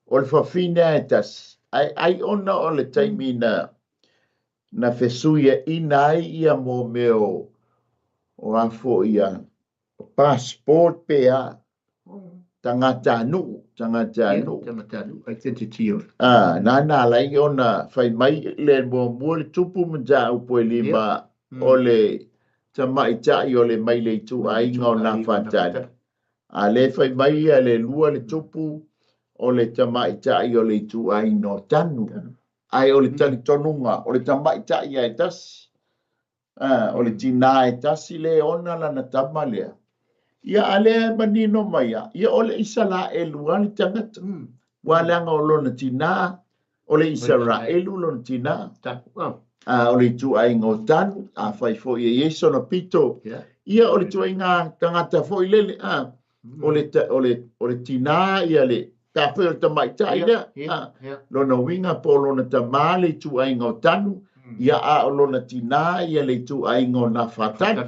o le fafine e tasi. Ai, ai ona o le taimi na fesuiaina ai ia mo mea o a foi ia passport pe a tagata nuu, tagata nuu. Tagata nuu, identity o. A, na ala ai ona fai mai le muamua le tupu mataupu e 5 o le tamaitai o le mai le ituaiga o Nafatali. A le fai mai ia le lua le tupu o le tamaitai o le ituaiga o Tanu. Ae o le talitonuga o le tamaitai e tasi. A, o le tina e tasi le ona lana tama lea. Ia, a lea e manino mai a, ia o le Isaraelu lava le tagata. Ua leaga o lona tinā, o le Isaraelu lona tinā. A o le ituaiga o Tanu, afai foi e i ai sona pito, ia o le ituaiga tagata foi lele, a, o le, o le, o le tinā, ia le, pe afai o le tamaitai lea, a, lona uiga po o lona tamā le ituaiga o Tanu, ia a o lona tinā ia le ituaiga o Nafatali.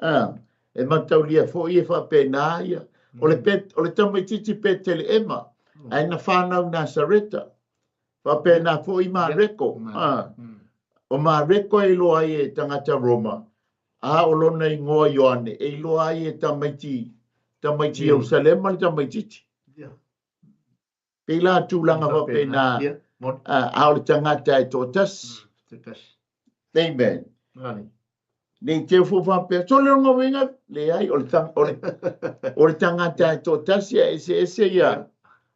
A, e mataulia foi e faapena ia. O le, o le tamaitiiti Peteleema, ae na fanau Nasareta. Faapena foi Mareko. A, o Mareko e iloa ai e tagata Roma, a o lona igoa Ioane, e iloa ai e tamaiti, tamaiti Ierusalema le tamaitiiti. Pei la tulaga faapena, a o le tagata e toatasi. Amen. Ne i te foi faapea, sole lona uiga, leai, o le, o le, o le tagata e toatasi a eseese ia,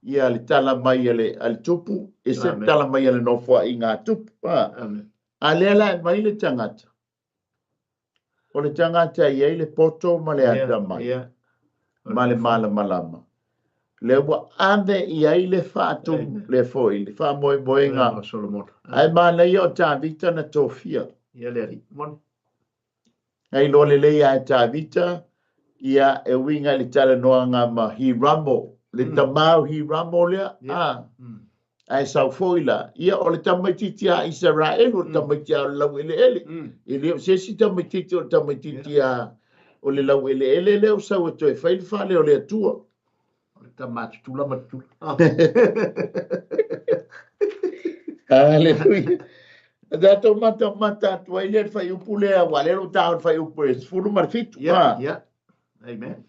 ia le tala mai a le, a le tupu, ese le tala mai a le nofoaiga a tupu. A lea la e mai le tagata, O le tagata e i ai le poto ma le atamai ma le malamalama, lea ua ave i ai le faatumu, le foi, le faamoemoega. Ae manaia o Tavita na tofia. Na iloa lelei lava e Tavita, ia, e uiga i le talanoaga ma Hiramo, le tama o Hiramo lea, a. Ae sau foi la, ia o le tamaitiiti a Isaraelu, o le tamaiti a o le laueleele. E le o se isi tamaitiiti, o le tamaitiiti a o le laueleele lea ua sau e toe fai le fale o le Atua. O le tama tutula ma tutula. Aleluia. E tatou matamata atu ai lea i le fuaiupu lea, aua o lea o lo o taua i le fuaiupu e 17. Yeah, yeah. Amen.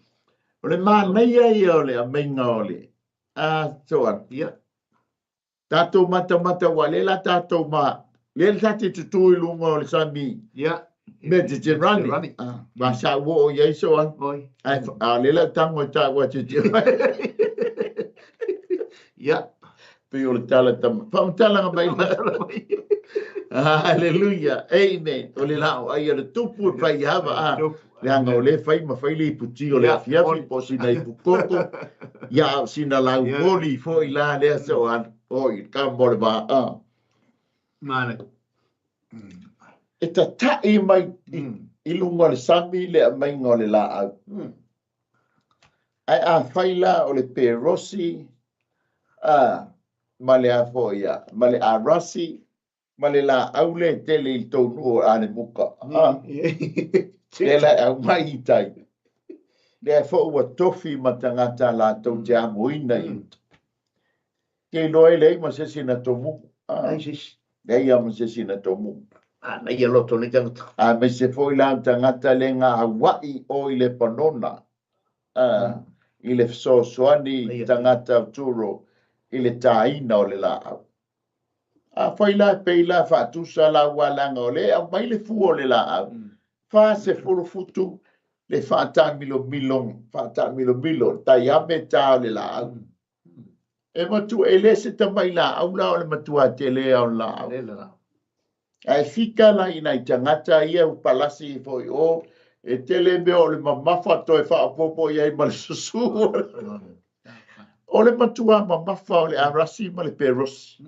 O le manaia ia o le aumaiga o le a Soan. Ia. Tatou matamata aua lea la tatou ma lea la te tutū i luga o le sami. Ia. Mediterranean. Ah, ma sa ua oo i ai Soan. Oi. Ai a lea la tango i tāua te te. Ia. Pei o le tala tama. Whamatalaga mai la. Hallelujah. Amen. O le lao ai a le tupu e fai hava a. Leaga o lea e fai ma fai le iputi o le afiafi po o sina ipukoko, ia a o sina laumoli foi la lea se o alu o i ka mo le vaa. Manaia. E tataʻi mai i luga o le sami le aumaiga o le laau. Ae afai la o le perosi a ma le a foi a ma le arasi ma le laau lea e tele i le tou nuu o Alemuka, a, lea la e aumai i tai, lea foi ua tofi ma tagata latou te amoina i uta. Ke iloa ai leai ma se isi na tomu, a, leai lava ma se isi na tomu. A, na ia loto nei tagata. Aemaise foi la o tagata le na aua'i o i Lepanona, a, i le fesoasoani i tagata o Turo i le tāina o le laau. Afai la e pei la faatusa la ua leaga o lea e aumai le fua o le laau, 40 futu le faataamilomilo, faataamilomilo, le taiame ta o le laau. E matua, e le se tamai laau la o le matua tele lava o le laau. Ae fika la i nai tagata ia ua palasi ifo i o, e tele mea o le mamafa toe faaopoopo i ai ma le susu. O le matua mamafa o le arasi ma le perosi.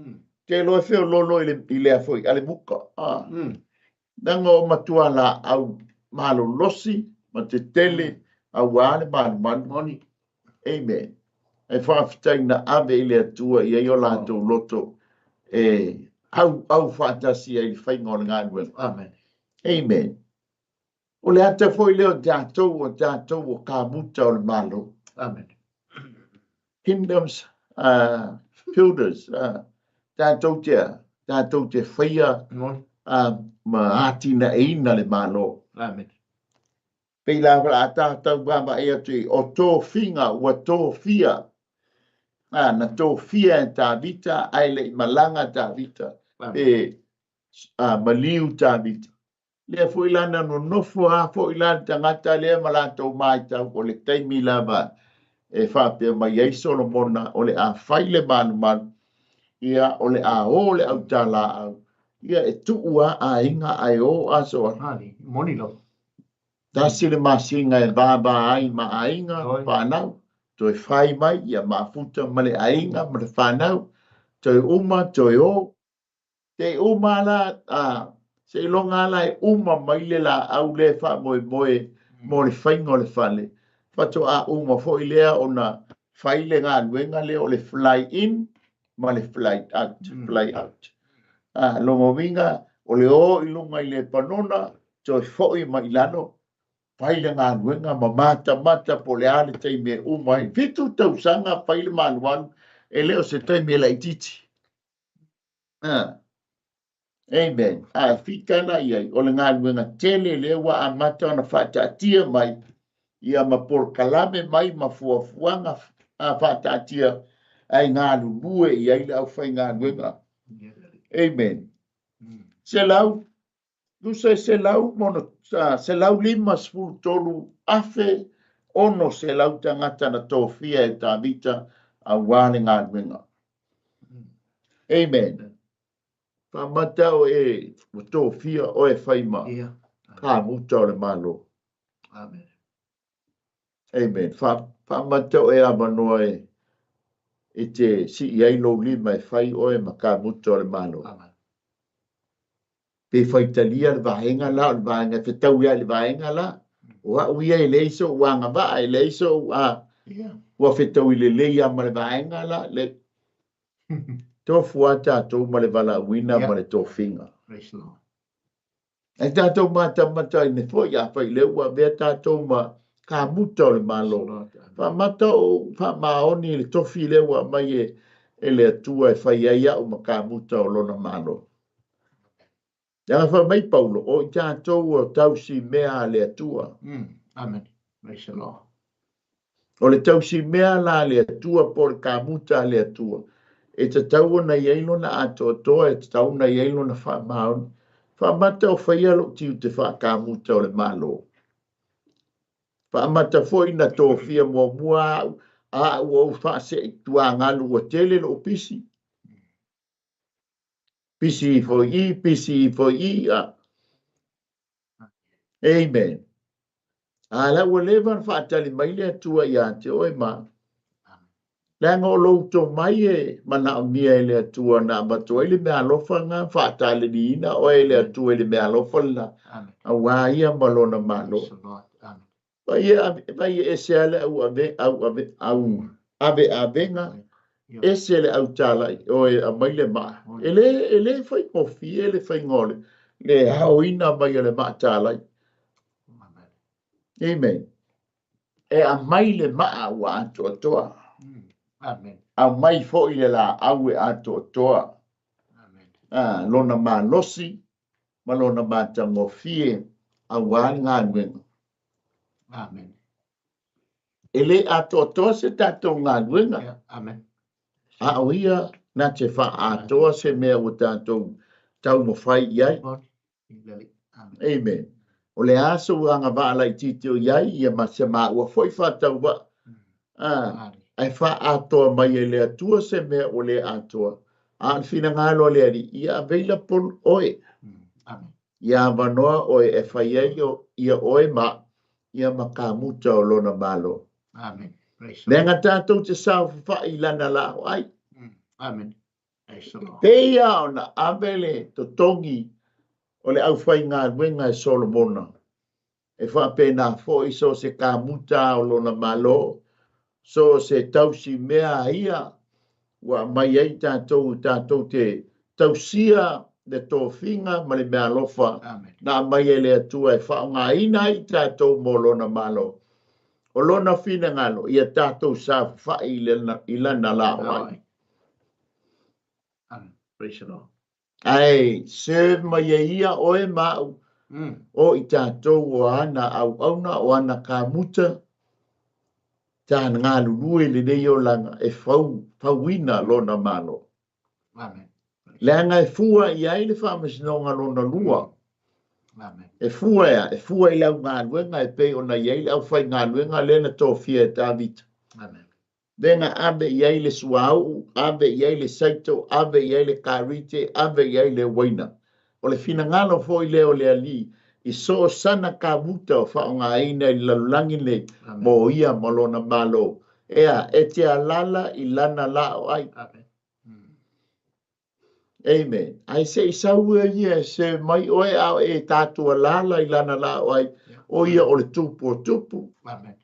Te iloa e feoloolo i le, i lea foi alemuka. Ah. Leaga o matua laau malolosi ma tetele aua le malumalu. Moni. Amen. E faafetai na ave i le Atua i ai o latou loto e auau faatasi ai i le faiga o le galuega. Amen. Amen. O le ata foi lea o tatou, o tatou o kamuta o le Malo. Amen. Kingdoms builders. Tatou te, tatou te faia ma atinaeina le Malo. Amen. Pei la o le a tatou vaavaai atu i o tofiga ua tofia, a, na tofia e Tavita ae le i malaga Tavita, pe a, maliu Tavita. Lea foi la na nonofo a foi la le tagata lea ma latou maitau o le taimi lava e faapea mai ai Solomona o le a fai le malumalu, ia o le a o le autalaau, ia e tuu a aiga ae o aso a. Moni lava. Tasi le masina e vava ai ma aiga, fanau, toe fai mai ia mafuta ma le aiga ma le fanau, toe uma toe o. Se i uma la, seiloga la e uma mai le laau lea e faamoemoe mo le faiga o le fale, faatoa uma foi lea ona fai le galuega lea o le fly in ma le fly out, fly out. Lona uiga o le o i luga i Lepanona, toe foi mai i lalo, fai le galuega ma matamata po o le a le taimi e uma ai. 7 tausaga fai le malualu, e le o se taimi e laitiiti. Amen. Ae fika la i ai, o le galuega tele lea ua amata ona faataatia mai ia ma polokalame mai ma fuafuaga faataatia ae galulue i ai le aufaigaluega. Amen. Selau, tusa e selau ma ono, 153,600 tagata na tofia e Tavita aua le galuega. Amen. Faamata o e ua tofia oe e fai ma kamuta o le Malo. Amen. Amen. Faamata o e avanoa e te sii ai lou lima e fai oe ma kamuta o le Malo. Amen. Pe faitalia le vaega la, o le vaega e fetaui lava i le vaega la. O au ia e leai so'u agavaa, e leai so'u a, ua fetaui lelei lava ma le vaega la. Le tofu lava tatou ma le valaauina ma le tofiga. Praise the Lord. Ae tatou matamata ai foi afai lea ua avea tatou ma kamuta o le Malo. Faamata o faamaoni i le tofi lea ua aumai e le Atua e fai ai au ma kamuta o lona Malo. Leaga fai mai Paulo, o i tatou o tausimea a le Atua. Amen. Praise the Lord. O le tausimea la a le Atua po o le kamuta a le Atua, e tatau ona i ai lona atoatoa, e tatau ona i ai lona faamaoni. Faamata o faia lou tiute faakamuta o le Malo. Faamata foi na tofia muamua au, a ua ou faasee tuagalu ua tele lou pisi. Pisi ifo i i, pisi ifo i i, a. Amen. A la ua leva ona faatali mai le Atua ia te oe ma. Leaga o lou tomai e manaomia e le Atua na avatu ai le meaalofa lena, faataleniina oe e le Atua i le meaalofa lena, aua ia ma lona Malo. Vai e ese lava le au ave, au ave, au aveavega, ese le autalai o e aumai le maa. E le faigofie le faiga o le aoina mai o le maa talai. Amen. E aumai le maa ua atoatoa. Amen. Aumai foi le laau e atoatoa. Amen. Lona malosi ma lona matagofie aua le galuega. Amen. E le atoatoa se tatou galuega. Yeah. Amen. A o ia na te faaatoa se mea ua tatou taumafai i ai. Amen. Amen. O le a sou agavaa laitiiti o i ai, ia ma se maua foi faatauvaa. Ae faaatoa mai e le Atua se mea ua le atoa. A o le finagalo a le Alii, ia available oe. Amen. Ia avanoa oe e fai ai ia oe ma ia ma kamuta o lona Malo. Amen. Praise the Leaga tatou te saofafai i lana laoai. Amen. Praise the Lord. Pei lava ona ave le totogi o le aufaigaluega e Solomona, e faapena foi so o se kamuta o lona Malo, so o se tausimea a ia ua aumai ai tatou tatou te tausia le tofiga ma le meaalofa Amen. na aumai e le Atua e faaaogaina ai tatou mo lona Malo. O lona finagalo ia tatou saofafai i lana laoai. Amen. Praise the Lord. Ae serve mai e ia oe ma au, o i tatou o ana auauna, o ana kamuta, ta galulue i lenei olaga e fauina lona Malo. Amen. Leaga e fua i ai le faamasinoga lona lua. Amen. E fua e a, e fua i le augaluega e pei ona i ai le aufaigaluega lea na tofia e Tavita. Amen. Leaga ave i ai le suauu, ave i ai le saito, ave i ai le karite, ave i ai le uaina. O le finagalo foi lea o le Alii I so o sana kamuta o faaaogaina i le lalolagi lenei mo ia ma lona Malo. Ea, e te alaala i lana laoai. Amen. Amen. Ae se i sau ia e se mai oe a o e tatou alaala i lana laoai, o ia o le Tupu o tupu. Amen.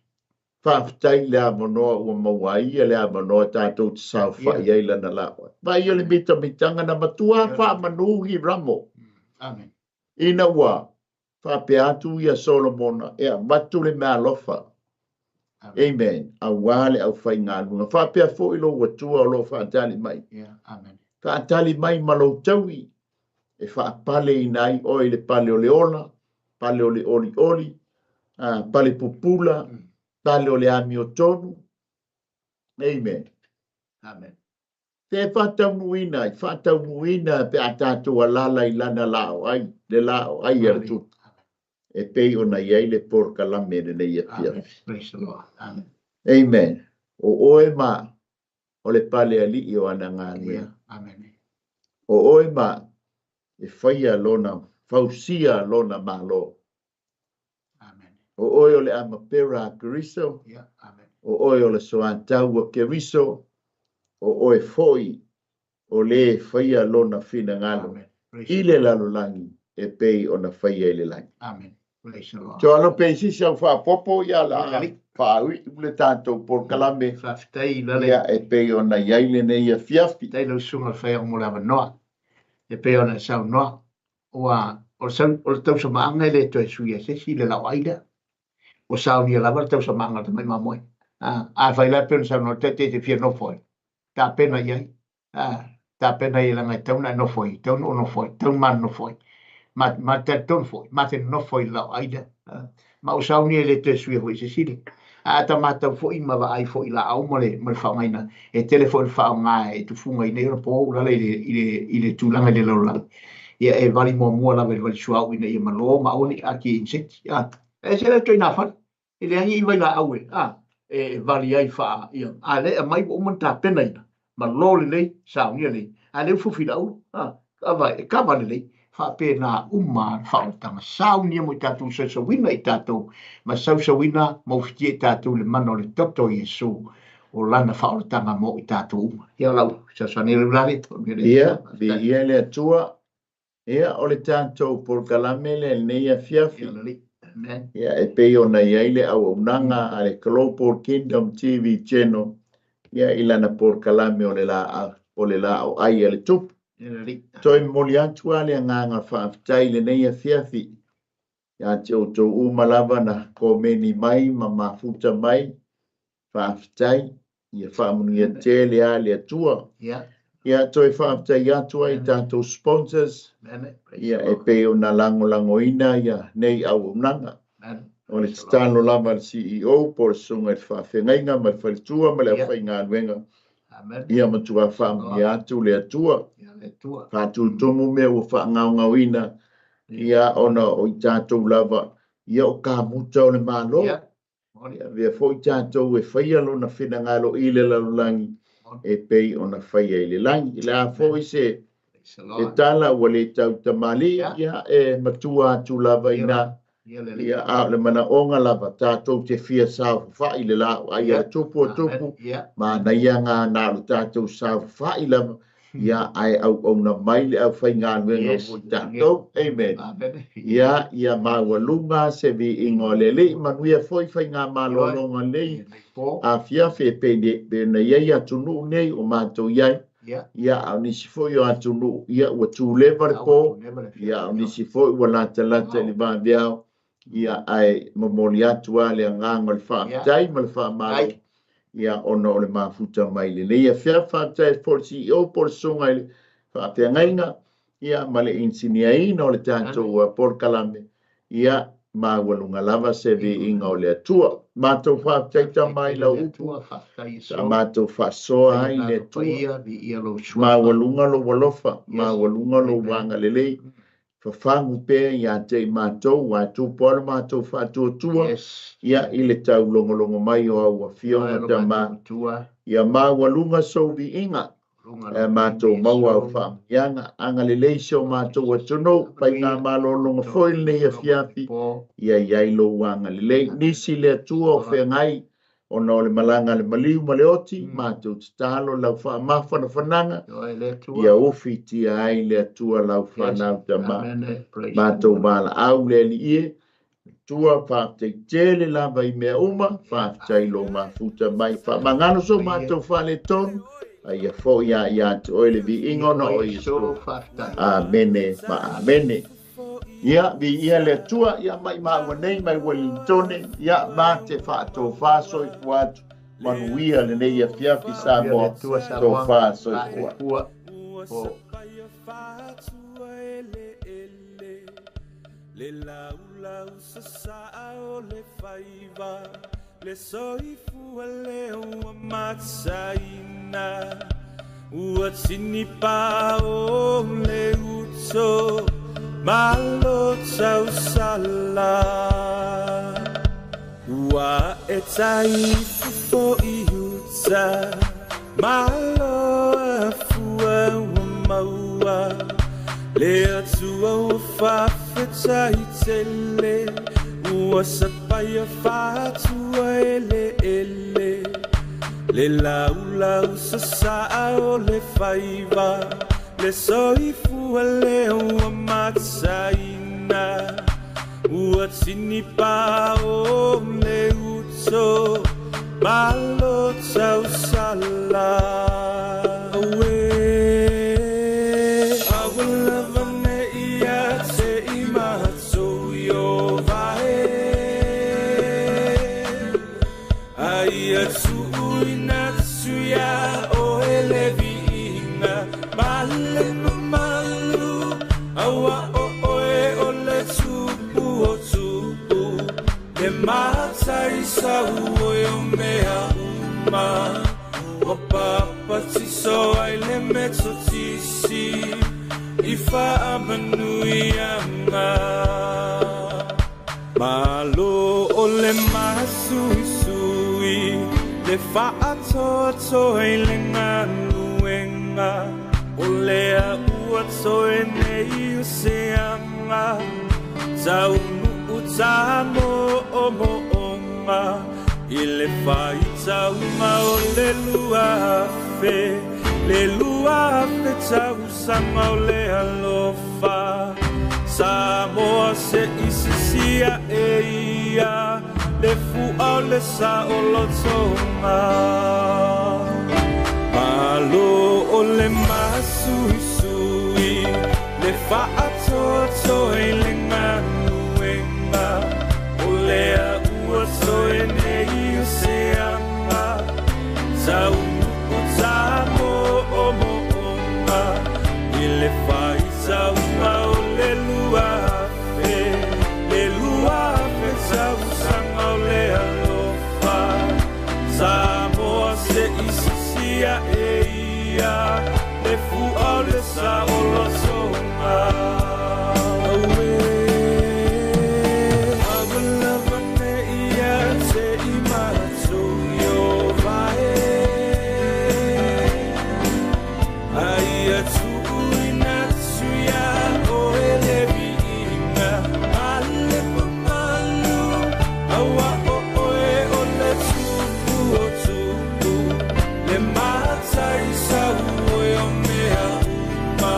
Faafetai i le avanoa ua maua ai ia le avanoa tatou te saofai ai i lana laoai. Vaai o le mitamitaga na matua faamanu Hiramo. Amen. Ina ua faapea atu ia Solomona e avatu le meaalofa. Amen. Aua le aufaigaluega. Faapea foi lou Atua o lo o faatali mai. Amen. Faatali mai ma lou taui e faapaleina ai oe i le pale o le ola, pale o le olioli, pale pupula, pale o le amiotonu. Amen. Amen. Te faataunuuina ai, faataunuuina pe a tatou alaala i lana laoai, le laoai a le Tupu, e pei ona i ai le polokalame lenei afiafi. Praise the Lord. Amen. Amen. O oe ma o le pale alii o ana galuega. Amen. O oe ma e faia lona, fausia lona Malo. Amen. O oe o le amapera a Keriso. Amen. O oe o le soatau a Keriso. O oe foi o le faia lona finagalo. Amen. I le lalolagi e pei ona faia i le lagi. Amen. Praise the Lord. So alo pe isi sau faapopo ia la faaui le tatou polokalame. Faafetai lale. Ia e pei ona i ai lenei afiafi. Faafetai lau susuga i le Faiaoga mo le avanoa. E pei ona e saunoa, ua o le tausamaaga e le toe suia e se isi le laoai lea. Ua saunia lava le tausamaaga o le tamai mamoe. Afai la e pei ona saunoa le Taitai e te fia nofo ai, tapena i ai. Tapena i ai leaga e tatau ona e nofo ai, e tatau ona ou nofo ai, e tatau ona ma nonofo ai. Ma, ma talitonu foi, ma te nonofo i le laoai lea. Ma ua saunia e le toe suia foi i se isi le. A ta matau foi ma vaai foi i laau ma le, ma le faaaogaina, e tele foi le faaaoga e tufuga i nei ona po ulala i le, i le, i le tulaga i le lalolagi. Ia e vali muamua lava i le vali suauu ina ia malo ma aua ne i ati e insect. E ese le ituaiga fale. E leai ni vailaau e, a, e vali ai faa, ia, a lea e aumai ua uma ona tapenaina, malo lelei, saunia lelei, a lea ua fufi i le auro, a, kava, e kava lelei, faapena uma le faaolataga. Saunia mo i tatou sausauina i tatou, ma sausauina ma ufitia i tatou le mana o le toto o Iesu, o lana faaolataga mo i tatou uma. Ia, o lau fesoasoani lau lale. Ia, viia le Atua. Ia, o le tatou polokalame lea i lenei afiafi. Ia, e pei ona i ai le auaunaga a le Global Kingdom TV Channel, ia, i lana polokalame o le laau, o le laoai a le Tupu. Toe momoli atu lava le agaga faafetai i lenei afiafi ia te outou uma lava na komeni mai ma mafuta mai. Faafetai, ia faamanuia tele lava le Atua. Ia, toe faafetai atu ai i tatou sponsors, ia, e pei ona lagolagoina ia nei auaunaga. O le tatalo lava a le CEO po o le Susuga i le Faafeagaiga ma le Faletua ma le aufaigaluega, ia matua faamanuia atu le Atua. Faatutumu mea ua faagaogaoina, ia, ona o i tatou lava, ia o kamuta o le Malo. Ia avea foi tatou e faia lona finagalo i le lalolagi e pei ona faia i le lagi. Le a foi se tala ua le tautamalii, ia e matua atu lava ina, ia a o le manaoga lava tatou te fia saofafai le laoai a le Tupu o tupu, manaia ngā na o le tatou saofafai lava, ia ae auauna mai le aufaigaluega mo i tatou. Amen. Ia, ia maualuga se viiga o le Alii, manuia foi faigamalologa nei afiafi e pei ona i ai atunuu nei o matou i ai. Ia, a o nisi foi o atunuu, ia ua tuleva le po, ia a o nisi foi ua latalata i le vaveao, ia ae momoli atu lava le agaga o le faafetai ma le faamalo, ia ona o le mafuta mai lenei afiafi. Faafetai foi i le CEO po o le Susuga i le Faafeagaiga, ia ma le inisiniaina o le tatou polokalame, ia maualuga lava se viiga o le Atua. Matou faafetai Tama i lau upu, sa matou faasoa ai le Atua, maualuga lou alofa, maualuga lou agalelei, fafagu pea ia te i matou, aua e tupu lava lo matou faatuatua, ia i le taulogologo mai o au afioga Tama, ia maualuga sou viiga. Ae matou maua au faamanuiaga. Agalelei si o matou atunuu, faigamalo foi lenei afiafi, ia i ai lou agalelei. Nisi le Atua o feagai ona o le malaga a le maliu ma le oti, matou tatalo lau faamafanafanaga, ia ufitia ai le Atua lau fanau tama. Matou valaau le Alii e, Atua faafetai tele lava i mea uma, faafetai lou mafuta mai, faamagalo so matou faaletonu, a ia foi ia ia te oe le viiga ona o Iesu. Amene ma amene. Ia, viia le Atua, ia mai maua nei mai Wellingtone, ia ma te faatofā soifua atu, manuia lenei afiafi Samoa, tofā soifua. Le laulau sasaa o le faiva, le soifua le ua mataina, ua tinipa o le uto, malo tausala. Ua e taifo i uta, malo afua ua maua, le Atua ua faafetai tele, ua sapaia faatua eleele, le laulau sasaa o le faiva, le soifua le ua mataina, ua tinipa o le uto, malo tausala. Aue, aua lava ne ia te i matou i o vae, ai atuuina atu ia o ele viiga, male mamalu, aua o oe o le tupu o tupu, le mataisau oe o mea uma, ua papatiso ai le metotisi, i faamanuiaga. Malo o le masuisui, le faatoatoa i le galuega, o lea ua toe nei o seaga, taunuu tamoomoonga, i le faitauga o le 2000, le 2000 tausaga o le alofa, Samoa se isisia e ia, le fua o le saolotoga. Malo o le masuisui, le faatoatoa i le galuega, o lea ua toe nei o seaga, taunuu tamoomoonga, i le faitauga o le 2000, le 2000 tausaga o le alofa, Samoa se isisia e ia, le fua o le saolotoga. Aue, aua lava ne ia te i matou i o vae, ai atuuina atu ia oe le viiga, male mamalu, aua o oe o le tupu o tupu, le mataisau oe o mea uma,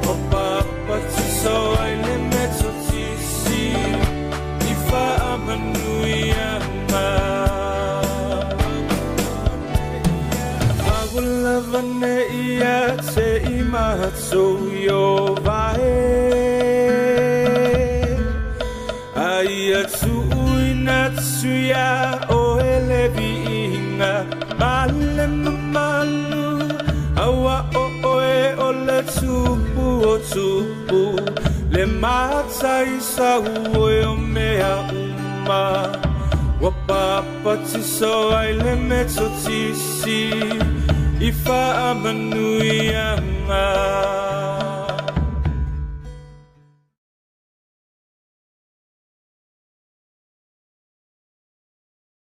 o papatiso ai le metotisi, i faamanuiaga. Aua lava ne ia te i matou i o vae, ai atuuina atu ia oe le viiga, male mamalu, aua o oe o le tupu o tupu, le mataisau oe o mea uma, ua papatiso ai le metotisi, i faamanuiaga.